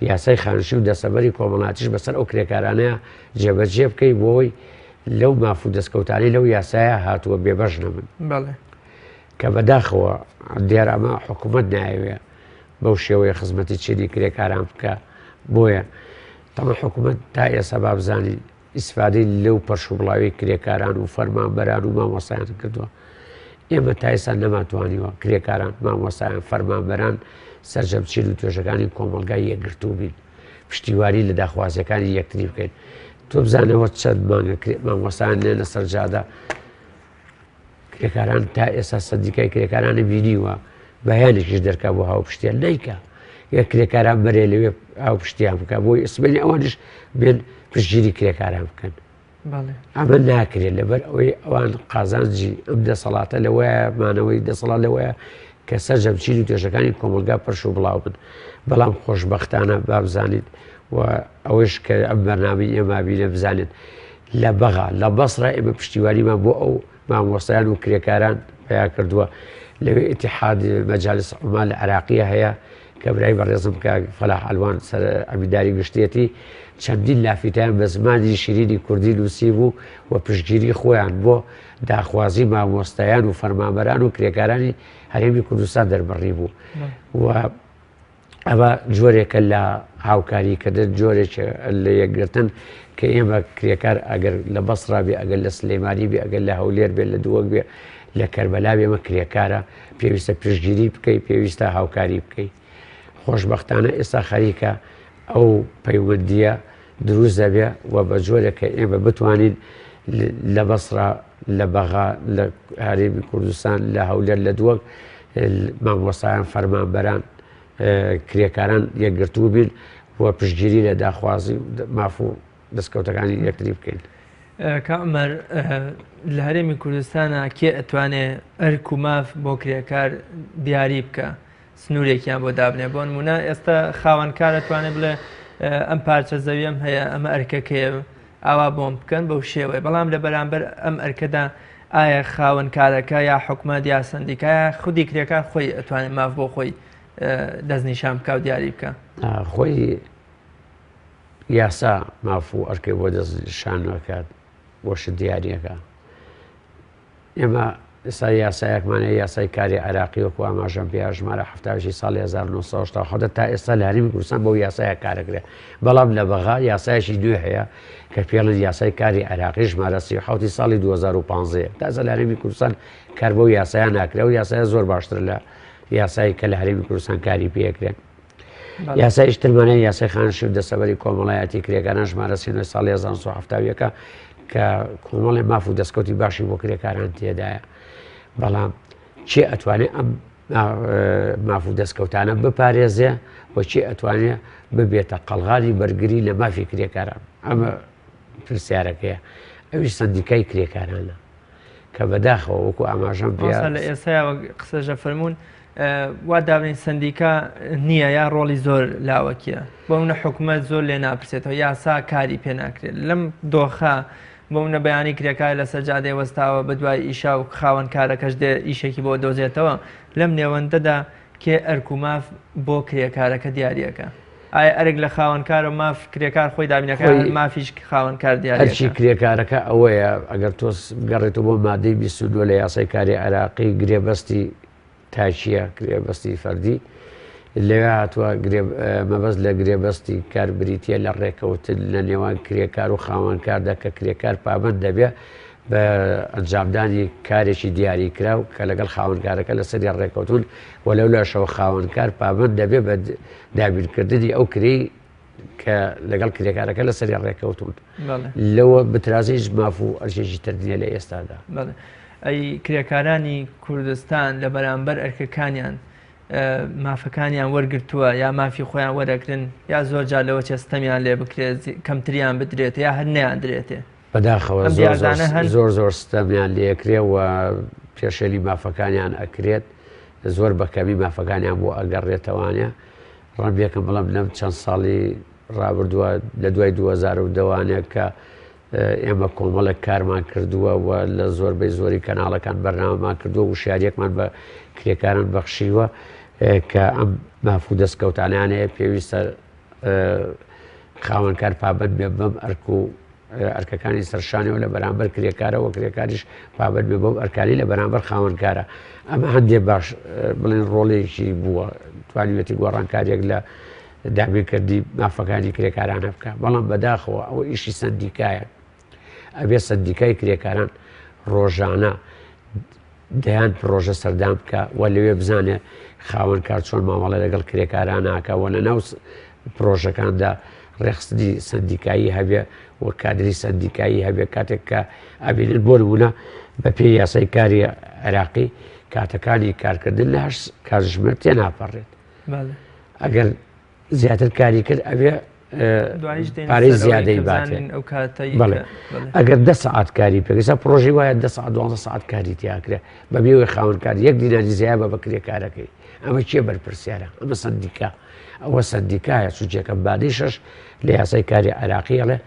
یاسای خانشی و دەسەبەری کۆمەڵاتیش بەسەر ئەو کرێکارانەیە جێبەجێ بکەی بۆی لەو ماف و دەستکەوتانی لەو یاسایە هاتووە بێبەش نەبن بەڵێ کە بەداخەوە دیار ئەمە حکوومەت نایەوێ بەو شێوەیە خزمەتی چینی کرێکاران بکە بۆیە تەمە حکوومەت تا ئێستا بابزانین ئیسفادەی لەو پەرشوبڵاوی کرێکاران و فەرمانبەران و مامۆستایان کردووە. ئێمە تا ئێستا نەمانتوانیوە کرێکاران، مامۆستایان، فەرمانبەران، سەرجەم چین و توێژەکانی کۆمەڵگای یەکگرتوو بین، پشتیوانی لە داخوازیەکانی یەکتری بکەین. تۆ بزانەوە چەند مانگە مامۆستایان لێنە سەر جادە، کرێکاران تا ئێستا سەندیکای کرێکارانی بینیوە بەیانێکیش دەرکا بۆ هاوپشتیان نیکە یە کرێکاران بەرێ لەوێ هاوپشتیان بکە بۆی ئسمێنی ئەوانش بێن پشتگیری کرێکاران بکەن ئەمە ناکرێت لەبەر ئەوەی ئەوان قازانجی ئەم دەسەڵاتە لەوەیە مانەوەی دەسەڵات لەوەیە کە سەرجەم چین و توێژەکانی کۆمەلگا پرش و بڵاو بن بەڵام خۆشببختانە بابزانیت و ئەوەش کە ئەم بەرنامەی ئێمە بینە بزانێت لە بەغا لە بەسرە ئێمە پشتیوانیمان بۆ ئەو مامۆستایان و کرێکاران پیا کردووە لەوێ ئیتحاد مەجالس عمال عراقیە هەیە کە برای بەڕێزم کاک فەلاح عەلوان سەر ئەمینداری گشتیەتی چەندین لافیتیان بە زمانی شیرینی کوردی نووسی بوو و پشتگیری خۆیان بۆ داخوازی مامۆستایان و فەرمانبەران و کرێکارانی هەرێمی کوردستان دەربڕی بوو و ئەمە جۆرێکە لە هاوکاریکردن جۆرێک لە یەکگرتن کە ئێمە کرێکار ئەگەر لە بەسرا بێ ئەگەر لە سلەیمانی بێ ئەگەر لە هەولێر بێ لە دووەک بێ لە کەربەلا بێ ئەمە کرێکارە پێویستە پشتگیری بکەی پێویستە هاوکاری بکەی خۆشببختانە ئێستا خەریکە ئەو پەیوەندیە دروست دەبێ و بە جۆرێک کە ئێمە بتوانین لە بەسرا لە بەغا لە هەرێمی کوردستان لە هەولێر لە دووەک مامۆستایان فەرمانبەران کرێکاران یەکگرتوو بین و پشتگیری لە داخوازی و ماف و دەستکەوتەکانی یەکتری بکەین. کامەر لە هەرێمی کوردستانە کێ ئەتوانێ ئەرک و ماف بۆ کرێکار دیاری بکە سنوورێکیان بۆ دابنێ بۆ نمونە ئێستا خاوەنکار ئەتوانێ بڵێ ئەم پارچە زەویەم هەیە ئەمە ئەرکەکەیە ئاوا بۆم بکەن بەو شێوەیە بەڵام لە بەرامبەر ئەم ئەرکەدا ئایا خاوەن کارەکە یا حکومەت یا سندیکایە خودی کرێکار خۆی ئەتوانێت ماف بۆ خۆی دەستنیشان بکە و دیاری بکە خۆی یاسا ماف و ئەرکەی بۆ دەستنیشان نەکات بۆشت دیاریەکە ئێمە ئێستا یاسایەکمان هەیە یاسای کاری عێراقی وەکو ئاماژەم پێ ژمارە 70 ساڵی 1970 تا ئێستا لە هەرێمی کوردستان بەو یاسایە کارەکرێ بەڵام لە بەغا یاسایەکی نوێ هەیە کە پێڵن یاسای کاری عێراقی ژمارە 37 ساڵی 2015 تا ئێستا لە هەرێمی کوردستان کار بەو یاسایە ناکرێ و یاسایە زۆر باشتر لە یاسایی کە لە هەرێمی کوردستان کاری پێکرێن. یاسایش ترمان هەیە یاسای خانشی و دەسەبەری کۆمەڵایەتی کرێکاران ژمارە 39 ساڵی 1970 کە کۆمەڵی ماف و دەستکەوتی باشی بۆ کرێکاران تێدایە بەڵام چێ ئەتوانێت ئەم ماف و دەستکەوتانە بپارێزێ و چێ ئەتوانێت ببێتە قەڵغانی بەرگری لە مافی کرێکاران ئەمە پرسیارەکەیە ئەویش سندیکای کرێکارانە کە بەداخەوە وەکو ئاماژەم پێ لە ئێستا قسەژە فەرمونون وا دابنین سەندیکا نییە یا ڕۆڵی زۆر لاوەکیە بۆ منە حکومەت زۆر لێ ناپرسێتەوە یاسا کاری پێ ناکرێت لەم دۆخە بۆ منە بەیانی کرێکار لەسەر جادەی وەستاوە بە دوای ئیشا و خاوەن کارەکەش دێ ئیشێکی بۆ دۆزێتەوە لەم نێوەندەدا کێ ئەرک و ماف بۆ کرێکارەکە دیاریەکە ئایا ئەرک لە خاوەنکارە ماف کرێکار خۆی دابینەکە مافیش خاوەنکار دیارەکە؟ ئەرکی کرێکارەکە ئەوەیە ئەگەر تۆ بگەڕێتەوە بۆ مادەی 22 لە یاسای کاری عێراقی گرێبەستی تاکیە گرێبەستی فەردی لەوێ هاتووە مەبەست لە گرێبەستی کار بریتە لە ڕێکەوتن لە نێوان کرێکار و خاوەنکاردا کە کرێکار پابند دەبێت بە ئەنجامدانی کارێکی دیاریکراو کە لەگەڵ خاوەنکارەکە لەسەری ڕێکەوتون و لەولاشەوە خاوەنکار پابند دەبێت بە دابینکردنی ئەو کرێی کە لەگەڵ کرێکارەکە لەسەری ڕێکەوتون لەوە بترازی هیچ ماف و ئەرکێکی تر نییە لە ئێستادا. ئەی کرێکارانی کوردستان لە بەرامبەر ئەرکەکانیان مافەکانیان وەرگتووە یا مافی خۆیان وەرەگرن یا زۆر جار لەوە چێ ستەمیان لێ بکرێت کەمتریان بدرێت یا هەر نیان درێتێ بەداخەوە زۆر زۆر زۆر ستەمیان لێکرێ و پێشێلی مافەکانیان ئەکرێت زۆر بەکەمی مافەکانیان بۆ ئەگەڕێتەوانە ڕەنگە بڵێم لەم چەند ساڵی ڕابردووە لە دوای 2010 کە ئێمە کۆمەڵێک کارمان کردووە و لە زۆربەی زۆری کەناڵەکان بەرنامەمان کردووە وشیاریەکمان بە کرێکاران بەخشیوە کە ئەم ماف و دەستکەوتانیان هەیە پێویستە خاوەنکار پابند بێ بەم ئەرک و ئەرکەکانی سەرشانەوە لە بەرامبەر کرێکارەوە کرێکاریش پابند بێ بەو ئەرکانی لە بەرامبەر خاوەنکارە ئەمە هەندێ باش بڵێن ڕۆڵێکی بووە توانیوێتی گۆڕانکاریەک لە دابینکردنی مافەکانی کرێکارانە بکە بەڵام بەداخەوە ئەوە ئیشی سندیکایە ئەبێ سندیکای کرێکاران ڕۆژانە دەیان پرۆژە سەردان بکە و لەوێ بزانێ خاوەنکار چۆن مامەڵە لەگەڵ کرێکاران ناکە و لە ناو پرۆژەکاندا ڕێخستنی سندیکایی هەبێ و کادری سندیکایی هەبێ کاتێک کە ئەبینن بۆ نمونە بە پێی یاسای کاری عێراقی کاتەکانی کارکردن لە هەشت کاتژمێر تێناپەڕێت ئەگەر زیاتر کاری کرد ئەبێ پارەی زیادەی باتێ ئەگەر دە سعات کاری پێ پرۆژی وایە دە سعات دوانزە سعات کاری تیاکرێ بە بێوەی خاوەنکار یەک دیناری زیاد بە بەکرێکارەکەی ئەمە کێ بەرپرسیارە ئەمە سندیکا ئەوە سندیکایە سوچێکە بادەی شەش لە یاسای کاری عراقی ئەڵێ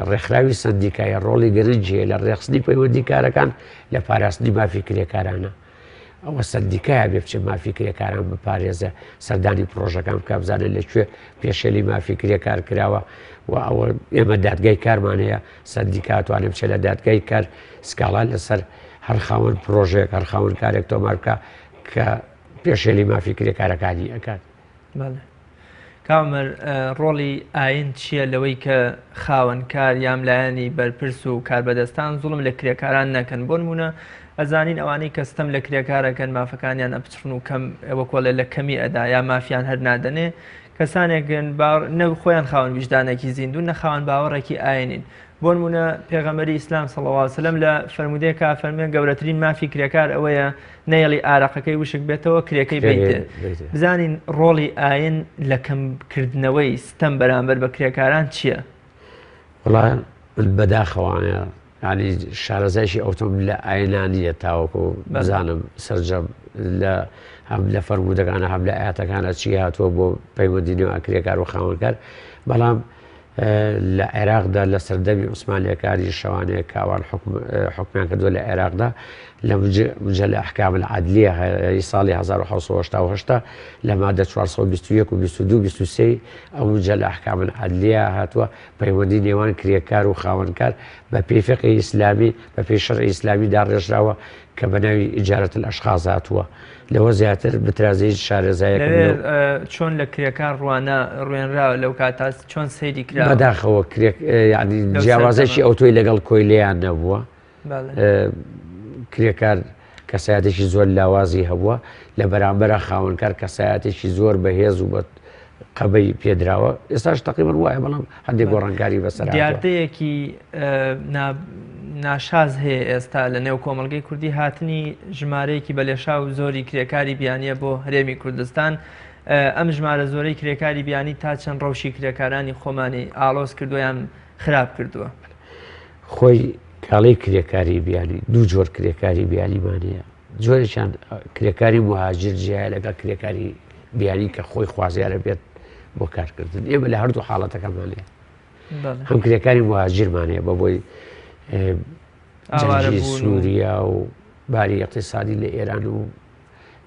ڕێکخراوی سندیکایە ڕۆڵی گرنگی لە ڕێخستنی پەیوەندی کارەکان لە پاراستنی مافی کرێکارانە ئەوە سەندیکایە بێ بچێ مافی کرێکاران بپارێزێ، سەردانی پڕۆژەکان بکا بزانێت لە کوێ پێشێلی مافی کرێکار کراوە و ئەوە ئێمە دادگای کارمان هەیە، سەندیکا توانێت بچێت لە دادگای کار سکاڵا لەسەر هەر خاوەن پڕۆژەیەک هەر خاوەن کارێک تۆمار بکا کە پێشێلی مافی کرێکارەکانی ئەکات. بەڵێ. کاک عومەر ڕۆڵی ئاین چییە لەوەی کە خاوەن کار یان لایەنی بەرپرس و کاربەدەستان زوڵم لە کرێکاران نەکەن بۆ نمونە ئەزانین ئەوانەی کە ستەم لە کرێکارەکەن مافەکانیان ئەپچڕن و کەم وەکۆڵێ لە کەمی ئەدا یا مافیان هەر نادەنێ کەسانێکن نە خۆیان خاوەن ویژدانێکی زیندوون نە خاوەن باوەڕێکی ئاینین بۆ نمونە پێغەمبەری ئیسلام صلی اللە علیە وسلم لە فەرموودەیەکا فەرمووێ گەورەترین مافی کرێکار ئەوەیە نەیەڵی ئارەقەکەی وشک بێتەوە کرێکەی بیتێ بزانین ڕۆڵی ئاین لە کەمکردنەوەی ستەم بەرامبەر بە کرێکاران چییە؟ وڵا من بەداخەوانە ینی شارەزایشی ئەوتۆم لە ئاینان نییە تاوەکو بزانم سرجەم لە هەم لە فەرموودەکانە هەم لە ئاەتەکانە چی هاتووە بۆ پەیوەندی نێوان کرێکار و خاوەنکار بەڵام لە عێراقدا لە سەردەمی عوسمانیەکانی شەوانەیە کاوان حکمیان کردووە لە عێراقدا لە مجلە احکام العدلیە ی ساڵی 1970 لە مادە 421 و 22 23 ئەو مجلە احکام العدلیە هاتووە پەیوەندی نێوان کرێکار و خاوەنکار بە پێی فقهی ئیسلامی بە پێی شەرعی ئیسلامی داڕێژراوە کە بە ناوی ئیجارەت الاشخاص هاتووە لەوە زیاتر بترازێ هیچ شارەزایەکم لەوێ لەو چۆن لە کرێکار ڕوانە ڕوێنراوە لەو کاتە چۆن سەیری کراوە؟ بەداخەوە کرێک یعنی لەو جیاوازێکی سەردەمە. ئەوتۆی لەگەڵ کۆیلەیان نەبووە. بەڵێ. کرێکار کەسایەتێکی زۆر لاوازی هەبووە، لە بەرامبەرا خاوەنکار کەسایەتێکی زۆر بەهێز و بە قەبەی پێدراوە، ئێستاش تەقریبەن وایە بەڵام هەندێک گۆڕانکاری بەسەر هاتووە. دیاردەیەکی ناشاز هەیە ئێستا لە نێو کۆمەڵگەی کوردی، هاتنی ژمارەیەکی بەلێشاو زۆری کرێکاری بیانییە بۆ هەرێمی کوردستان. ئەم ژمارە زۆرەی کرێکاری بیانی تا چەند ڕەوشی کرێکارانی خۆمانی ئاڵۆز کردووە یان خراپ کردووە؟ خۆی کاڵی کرێکاری بیانی دوو جۆر کرێکاری بیانیمان هەیە جۆرێکیان کرێکاری مهاجر جیایە لەگەڵ کرێکاری بیانی کە خۆی خوازیارە بێت بۆ کارکردن ئێمە لە هەردوو حاڵەتەکەمان هەیە هەم کرێکاری مهاجرمان هەیە بە بۆی جەنگی سووریا و باری اقتصادی لە ئێران و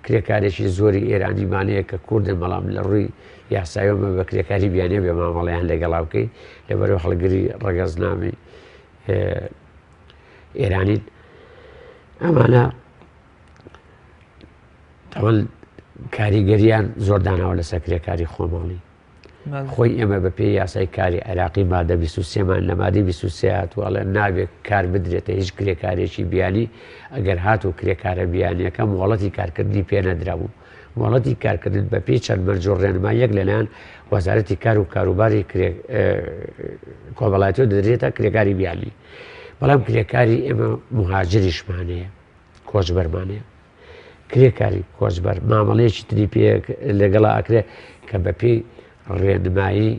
کرێکارێکی زۆری ئێرانیمان هەیە کە کوردن بەڵام لە ڕووی یاساییەوە بە کرێکاری بیانیە بێ مامەڵەیان لەگەڵا بکەی لەبەرەوە هەڵگری ڕەگەزنامەی ئێرانین ئەمانە تاوان کاریگەریان زۆر داناوە لەسەر کرێکاری خۆماڵی خۆی ئێمە بە پێی یاسای کاری عێراقی مادە 23 مان لە مادەی 23 هاتووە ئەڵێ نابێت کار بدرێتە هیچ کرێکارێکی بیانی ئەگەر هاتوو کرێکارە بیانیەکە مۆڵەتی کارکردنی پێ نەدرابوو مۆڵەتی کارکردن بە پێی چەند مەرج و ڕێنماییەک لەلایەن وەزارەتی کار و کاروباری کۆمەڵایەتیەوە دەدرێتە کرێکاری بیانی بەڵام کرێکاری ئێمە مهاجریشمان هەیە کۆچبەرمان هەیە کرێکاری کۆچبەر مامەڵەیەکی تری پێ لەگەڵا ئەکرێ کە بەپێی ڕێنمایی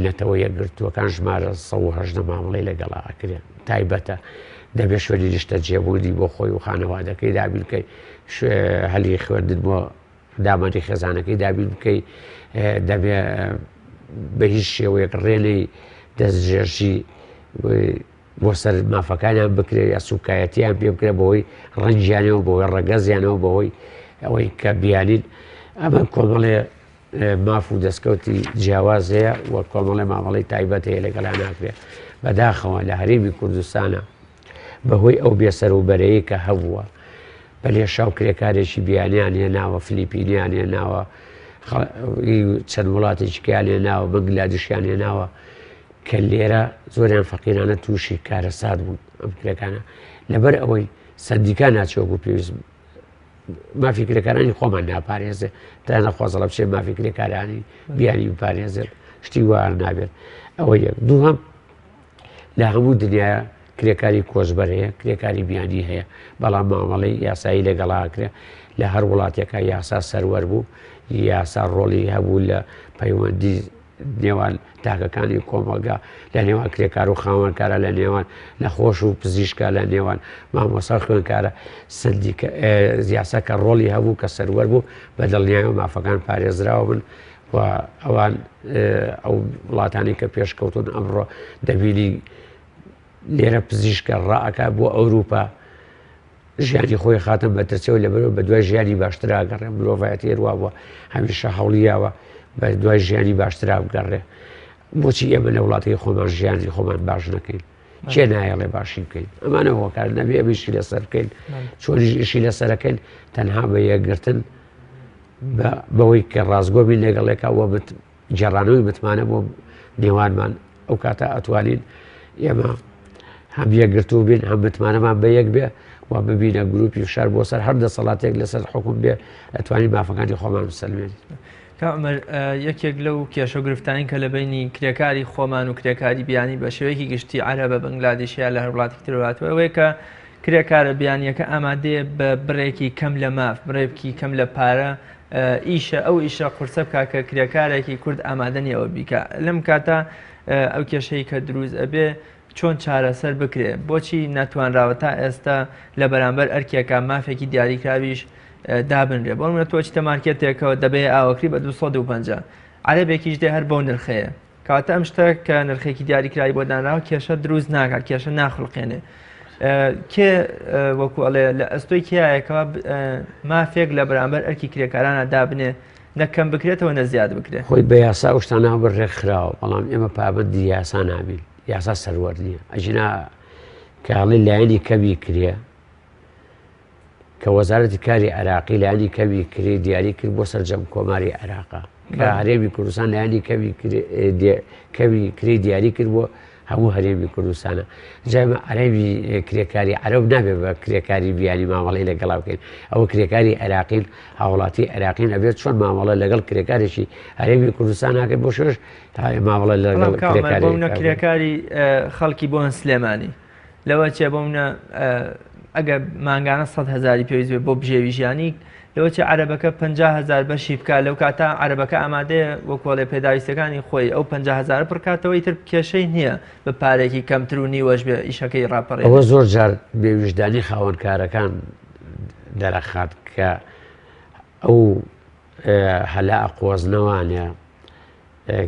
نەتەوە یەکگرتووەکان ژمارە 118 مامەڵەی لەگەڵا ئەکرێ تایبەتە دەبێت شوێنی نیشتە جێبوونی بۆ خۆی و خانەوادەکەی دابین بکەی هەلی خوێندن بۆ دامانی خێزانەکەی دابین بکەی دەبێ بە هیچ شێوەیەک ڕێنەی دەستژێرشی بۆ سەر مافەکانیان بکرێت یا سوکایەتیان پێ بکرێت بەهۆی ڕەنگیانەوە بەهۆی ڕەگەزیانەوە بەهۆی ئەوەی کە بیانین ئەمە کۆمەڵێ ماف و دەستکەوتی جیاواز هەیە و کۆمەڵێ مامەڵی تایبەت هەیە لەگەڵیان ناکرێت بەداخەوە لە هەرێمی کوردستانە بەهۆی ئەو بێسەر و بەرەیە کە هەبووە بە لێشاو کرێکارێکی بیانیان هێناوە فلیپینیان هێناوە چەند وڵاتێکی کیان هێناوە بەنگلادیشیان هێناوە کە لێرە زۆریان فەقیرانە تووشی کارەسات بوون ئەم کرێکانە لەبەر ئەوەی سەندیکا ناچێ وەکو پێویست مافی کرێکارانی خۆمان ناپارێزێ تا نەخوازەڵە بچێ مافی کرێکارانی بیانی بپارێزێت شتی وار نابێت ئەوە یەک دووهەم لە هەموو دنیا کرێکاری کۆچبەر هەیە کرێکاری بیانی هەیە بەڵام مامەڵەی یاسایی لەگەڵاکرێ لە هەر وڵاتێکە یاسا سەروەر بوو یاسا ڕۆڵی هەبوو لە پەیوەندی نێوان تاکەکانی کۆمەڵگا، لە نێوان کرێکار و خاوەنکارە، لە نێوان نەخۆش و پزیشکە، لە نێوان مامۆستا و خوێندکارە، سندیکە یاسا کە ڕۆڵی هەبوو کە سەروەر بوو بە دڵنیایەوە مافەکان پارێزراوە بن و ئەوان ئەو وڵاتانی کە پێشکەوتون ئەمڕۆ دەبینی لێرە پزیشکە ڕائەکا بۆ ئەوروپا ژیانی خۆی خاتە مەترسیەوە لەبەرەوە بە دوای ژیانی باشترا گەڕێ مرۆڤایەتی هەروا بووە هەمیشە هەوڵیاوە بە دوای ژیانی باشترا بگەڕێ بۆچی ئێمە لە وڵاتەکەی خۆمان ژیانی خۆمان باش نەکەین کێ نایەڵێ باشی بکەین ئەمانە هۆکار نەبێ ئەمە ئیشی لەسەر بکەین چۆنیش ئیشی لەسەرەکەین تەنها بە یەکگرتن بەوەی کە ڕاستگۆ بین لەگەڵێکا وە گێڕانەوەی متمانە بۆ نێوانمان ئەو کاتە ئەتوانین ئێمە هەم یەکگرتوو بین هەم متمانەمان بە یەک بێ و ببینە گروپی فشار بۆ سەر هەر دەسەڵاتێک لەسەر حکوم بێ ئەتوانین مافەکانی خۆمان بسەلمێنین. کاک عومەر یەکێک لەو کێشە و گرفتانەی کە لە بەینی کرێکاری خۆمان و کرێکاری بیانی بە شێوەیەکی گشتی عەرەبە بەنگلادیشیە لە هەر وڵاتێکی ترەوە هاتووە ئەوەیە کە کرێکارە بیانییەکە ئامادەیە بە بڕێکی کەم لە ماف بڕێکی کەم لە پارە ئیشە ئەو ئیشە قورسە بکا کە کرێکارێکی کورد ئامادە نییە ئەوە بیکا لەم کاتە ئەو کێشەی کە دروست ئەبێ چۆن چارەسەر بکرێ بۆچی نەتوانراوە تا ئێستا لە بەرامبەر ئەرکێکە مافێکی دیاریکراویش دابنرێ بۆ منە تۆ چیتە مارکێتێکەوە دەبێ ئاوەکری بە 250 عەرەبێکیش دێ هەر بەو نرخەیە کەواتە ئەم شتە کە نرخێکی دیاریکراوی بۆ دانراوە کێشە دروست ناکات کێشە ناخڵقێنێ کێ وەکو ئەڵێ لە ئەستۆی کیایەکەوە مافێک لە بەرامبەر ئەرکی کرێکارانە دابنێ نەکەم بکرێتەوە نە زیاد بکرێت خۆی بە یاسا ئەو شتانە بە ڕێکخراوە بەڵام ئێمە پابەندی یاسا نابین یاسا سەروەر نییە ئەژینا کاڵی لایەنی کەمی کرێ. کە وەزارەتی کاری عێراقی لایەنی کەمی کرێی دیاری کرد بۆ سەرجەم کۆماری عێراقا کە هەرێمی کوردستان لایەنی کەمی کەمی کرێی دیاری کرد بۆ هەموو هەرێمی کوردستانە جایمە عەرەبی کرێکاری عەرەب نابێ بە کرێکاری بیانی مامەڵی لەگەڵا بکەین ئەوە کرێکاری عێراقین هاوڵاتی عێراقین ئەبێت چۆن مامەڵە لەگەڵ کرێکارێکی هەرێمی کوردستان ناکەن بۆ شوێش مامەڵە لەگەڵ کرێکاری خەڵکی بۆن سلێمانی لەوە چێ بۆ منە ئەگەر مانگانە 100 هزاری پێویست بێ بۆ بژێوی ژیانی لەوە چێ عەرەبەکە 50 هزار بەشی بکە لەو کاتە عەرەبەکە ئامادەیە وەکۆڵێ پێداویستەکانی خۆی ئەو 50 هزار پڕکاتەوەی تر کێشەی نییە بە پارێکی کەمتر و نیوەش بێ ئیشەکەی ڕاپەڕێ. ئەوە زۆر جار بێویژدانی خاوەنکارەکان دەرەخات کە ئەو هەلا ئەقۆزنەوانە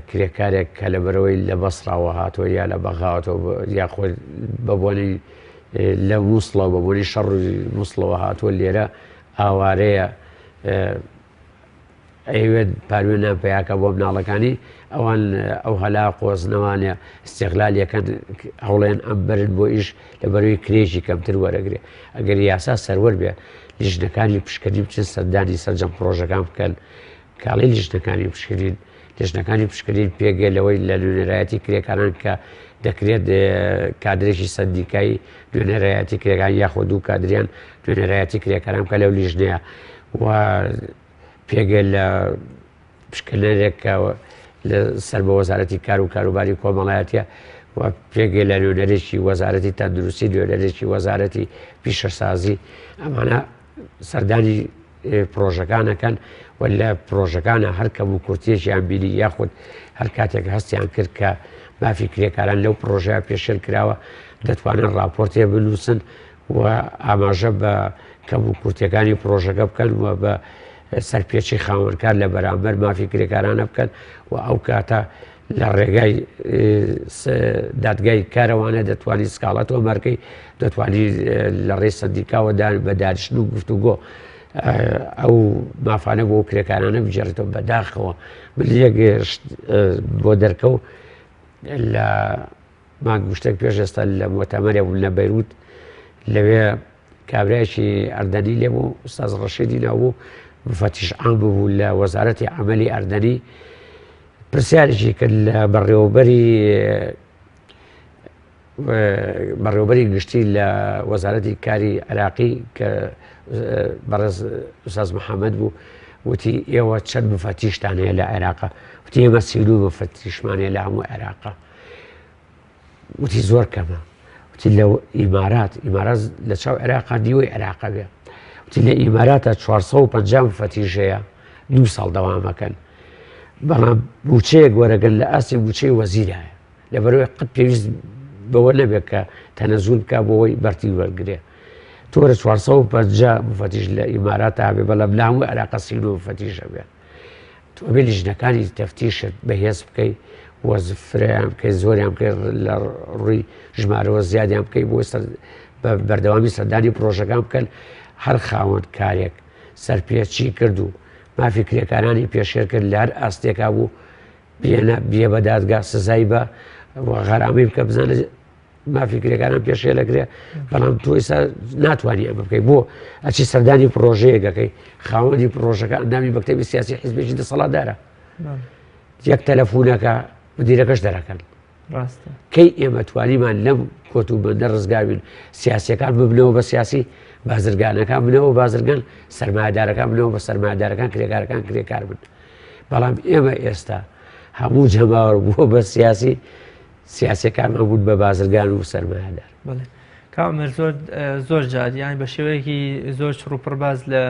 کرێکارێک کە لەبەرەوەی لە بەسڕاوە هاتووە یا لە بەغاوەتەوە یاخۆ بە بۆنەی لە مووسڵەوە بە بۆنەی شەڕی مووسڵەوە هاتووە لێرە ئاوارەیە ئەیەوێت پاروێ نان پیاکە بۆ مناڵەکانی ئەوان ئەو هەلا قۆزنەوانە استغلالیەکەن هەوڵێن ئەم بەرن بۆ ئیش لە بەروی کرێژی کەمتر وەرەگرێ ئەگەر یاسا سەروەر بێ لیژنەکانی پشکەنی بچن سەردانی سەرجەم پرۆژەکان بکەن کاڵی لیژنەکانی پشکنین لیژنەکانی پشکنین پێگە لەوەی لە نوێنەرایەتی کرێکاران کە دەکرێت کادرێکی سەندیکای نوێنەرایەتی کرێکان یاخۆ دوو کادریان نوێنەرایەتی کرێکاران بکە لەو لیژنەیە و پێگە لە پشکنەرێک کە لە سەر بە وەزارەتی کار و کاروباری کۆمەڵایەتە و پێگە لە نوێنەرێکی وەزارەتی تەندروستی نوێنەرێکی وەزارەتی پیشەسازی ئەمانە سەردانی پرۆژەکان ئەکەن و لە پرۆژەکانە هەر کەم و کورتیەکیان بینی یاخود هەر کاتێک هەستیان کرد کە مافی کرێکاران لەو پرۆژەیە پێشێل کراوە دەتوانن راپۆرتێ بنووسن و ئاماژە بە کەم و کورتەکانی پرۆژەکە بکەن و بە سەرپێچی خاوەنکار لە بەرامبەر مافی کرێکارانە بکەن و ئەو کاتە لە ڕێگای دادگای کارەوانە دەتوانی سکاڵا تۆمارکەی دەتوانی لە ڕێی سەندیکاوە دان بە دانیشتن و گفتوگۆ ئەو مافانە بۆ کرێکارانە بگێڕێتەوە بەداخەوە من یەک بۆ دەرکەوت لە مانگ شتێک پێش ئێستا لە مۆتەمەرێ بووم لە بەیروت لەوێ کابرایەکی ئەردەنی لێ بوو ئوستاز ڕەشیدی ناوبوو مفتش عام بوو لە وەزارەتی عەمەلی ئەردەنی پرسیارێکی کرد لە بەڕێوەبەری بەڕێوەبەری گشتی لە وەزارەتی کاری عێراقی کە بەڕێز ئوستاز محەممەد بوو وتی ئێوە چەند مفتیشتان هەیە لە عێراقا وتی ئێمە 32 مفتیشمان هەیە لە هەموو عێراقا وتی زۆر کەمە وتی لە ئیمارات ئیمارات لە چاو عێراقا نیوەی عێراقە بێ وتی لە ئیماراتە 450 مفتیش هەیە دوو ساڵ دەوامەکەن بەڵام موچەیەک وەرەگەن لە ئاستی موچەی وەزیرایە لەبەرەوەی قەت پێویست بەوە نەبێت کە تەنەزول بکە بۆەوەی بەرتی وەرگێ تۆرە 450 مفتیش لە ئیمارات هەبێ بەڵام لە هەموو عێراقە 39 مفتیش هەبێ تۆ ئەبێ لیژنەکانی تەفتیشت بەهێز بکەی و فرەیان بکەی زۆریان بکەی لە ڕووی ژمارەوە زیادیان بکەی بۆ سەر بە بەردەوامی سەردانی پرۆژەکان بکەن هەر خاوەن کارێک سەرپێچی کرد و مافی کرێکارانی پێشێل کرد لە هەر ئاستێکا بوو بێنە بیە بە دادگا سزای بە غەرامەی بکە بزانە مافی کرێکاران پێشێل ئەکرێ بەڵام تۆ ئێستا ناتوانانی ئەمە بکەی بۆ ئەچی سەردانی پرۆژەیەکەکەی خاوەنی پرۆژەکە ئەندامی مەکتەبی سیاسی حزبێکی دەسەڵاتدارە یەک تەلەفۆنەکە مدیرەکەش دەرەکەن کەی ئێمە توانیمان لەم کۆت و بەندە ڕزگار بین سیاسەکان ببنەوە بە سیاسی بازرگانەکان بنەوە بازرگان سەرمایهدارەکان بنەوە بە سەرمایهدارەکان کرێکارەکان کرێکار بن بەڵام ئێمە ئێستا هەموو جەماوەر بووە بە سیاسی سیاسیەکانمان بوون بە بازرگان و سەرمایەدار. بەڵێ کاک عومەر زۆر زۆر جار یان بە شێوەیەکی زۆر چڕ و پڕ باس لە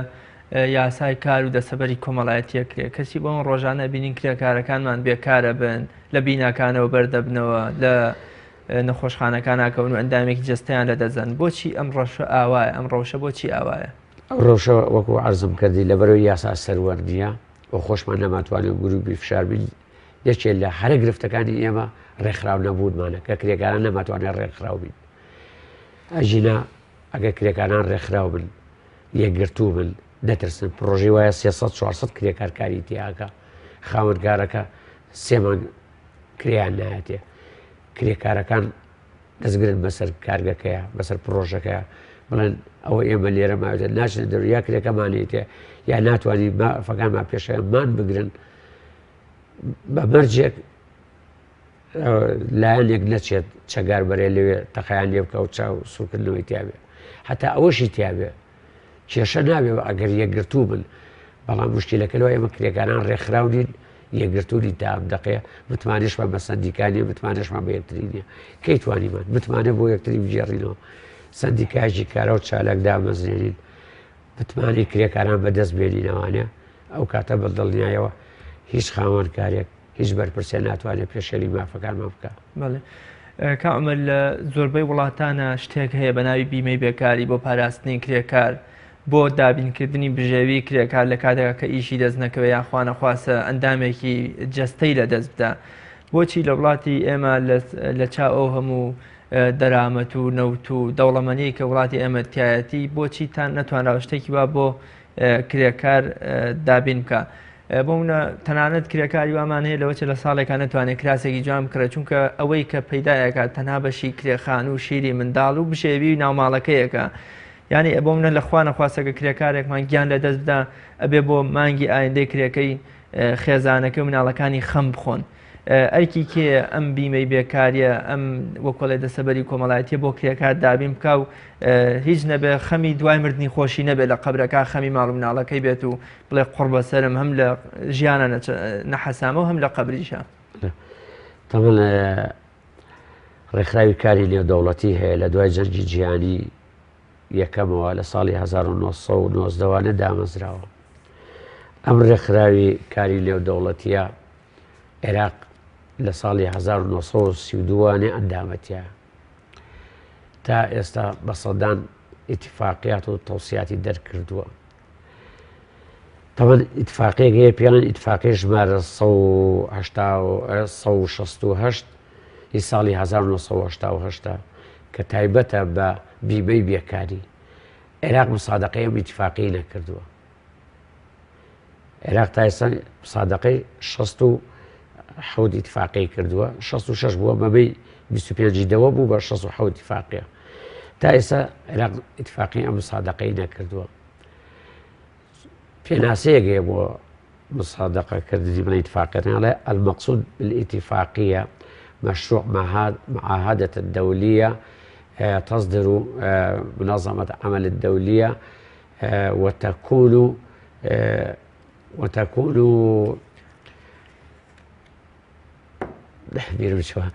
یاسای کار و دەسەبەری کۆمەڵایەتیە کرێ کەچی بۆ ڕۆژانە بینین کرێکارەکانمان بێکارە بن لە بیناکانەوە بەردەبنەوە لە نەخۆشخانەکان ناکەون و ئەندامێکی جەستەیان لە دەزەن بۆچی ئەم ڕەشە ئاوایە ئەم ڕەوشە بۆچی ئاوایە؟ ئەو ڕەوشە وەکو عەرزم کردی لەبەرەوەی یاسا سەروەر نییە و خۆشمان نەماتوانێت گروپی فشار بین یەکێ لە هەرە گرفتەکانی ئێمە ڕێکخراو نەبوونمانە کە کرێکاران نەماتوانێت ڕێکخراو بین ئەژینا ئەگەر کرێکاران ڕێکخراو بن یەکگرتوو بن نەترسن پرۆژەی وایە 300 400 کرێکار کاری تیاکە خاوەنکارەکە سێ مانگ کرێیان نایەتێ کرێکارەکان دەستگرن بەسەر کارگەکەیە بەسەر پرۆژەکەیە بڵێن ئەوە ئێمە لێرە ماوێتە ناچنە دەرو یا کرێکەمانێتێ یا ناتوانانی مافەکانمان پێشەمان بگرن بە مەرجێک لایەنێک نەچێت چەگار بەرێ لەوێ تەقیان لێ بکە و چاو سوورکردنەوەی تیاابێ هەتا ئەوەشی تیاابێ کێشە نابێ ئەگەر یەکگرتوو بن بەڵام مشکلەکە لەوە ئێمە کرێکاران ڕێکخراو نین یەکگرتوو نین تا ئەم دەقەیە متمانەشمان بە سەندیکا نیە متمانەشمان بە یەکتری نیە کەی توانیمان متمانە بۆ یەکتری بگێڕینەوە سەندیکایەکی کارا و چالاک دامەزرێنین متمانەی کرێکاران بەدەست بێنینەوانە ئەو کاتە بە دڵنیایەوە هیچ خاوەنکارێک هیچ بەرپرسێ ناتوانێت پێشێلی مافەکانمان بکە. بەڵێ کاک عومەر لە زۆربەی وڵاتانە شتێک هەیە بە ناوی بیمەی بێکاری بۆ پاراستنی کرێکار بۆ دابینکردنی بژێوی کرێکار لە کاتێکا کە ئیشی دەست نەکەوێت یان خوانەخواستە ئەندامێکی جەستەی لە دەست بدا بۆچی لە وڵاتی ئێمە لە چاو ئەو هەموو دەرامەت و نەوت و دەوڵەمەنی کە وڵاتی ئێمە تایەتی بۆچی تا نەتوانراوە شتێکی وا بۆ کرێکار دابین بکە بۆ منە تەنانەت کرێکاری وامان هەیە لەوەچێ لە ساڵێکا نەتوانێت کراسێکی جوان بکڕێت چونکە ئەوەی کە پەیدایەکات تەنها بەشی کرێخان و شیری منداڵ و بژێوی ناوماڵەکەیەکە یعنی بۆ منە لە خوا نەخواستەکە کرێکارێکمان گیان لە دەست بدا ئەبێ بۆ مانگی ئایندەی کرێکەی خێزانەکە و مناڵەکانی خەم بخۆن. ئەرکی کێیە ئەم بیمەی بێکاریە ئەم وەکۆڵێ دەسەبەری کۆمەڵایەتیە بۆ کرێکار دابین بکا و هیچ نەبێ خەمی دوای مردنی خۆشی نەبێ لە قەبرەکە خەمی ماڵ و مناڵەکەی بێت و بڵێ قوڕ بەسەرم هەم لە ژیانە نەحەسامە و هەم لە قەبریشە. تەمەن ڕێکخراوی کاری نێودەوڵەتی هەیە لە دوای جەنگی جیهانی یەکەمەوە لە ساڵی 1990 وانە دامەزراوە ئەم ڕێکخراوی کاری نێودەوڵەتیە عێراق لە ساڵی 1932 وانێ ئەندامەتە تا ئێستا بە سەدان ئیتفاقیات و تەوسیاتی دەرکردووە تەوان ئیتفاقیەک هەیە پێڵێن ئیتفاقی ژمارە 1968 ی ساڵی 1970 کە تایبەتە بە بیمەی بێکاری عێراق مسادقەی ئەم ئیتفاقی نەکردووە عێراق تا ئێستا مسادقەی 67 ئیتفاقی کردووە 66 بووە بەبەی 25 دەوە بوو بە 67 ئیتفاقیە تا ئێستا عێراق ئیتفاقی ئەم مسادقەی نەکردووە پێناسەیەک هەیە بۆ مصادقەکردنی بڵێ ئیتفاقیەکان ئەڵێ المقصود بالاتفاقیە مشروع معاهدة الدولية تصدر منظمة عمل الدولية وتكون وتكون بیرم چوە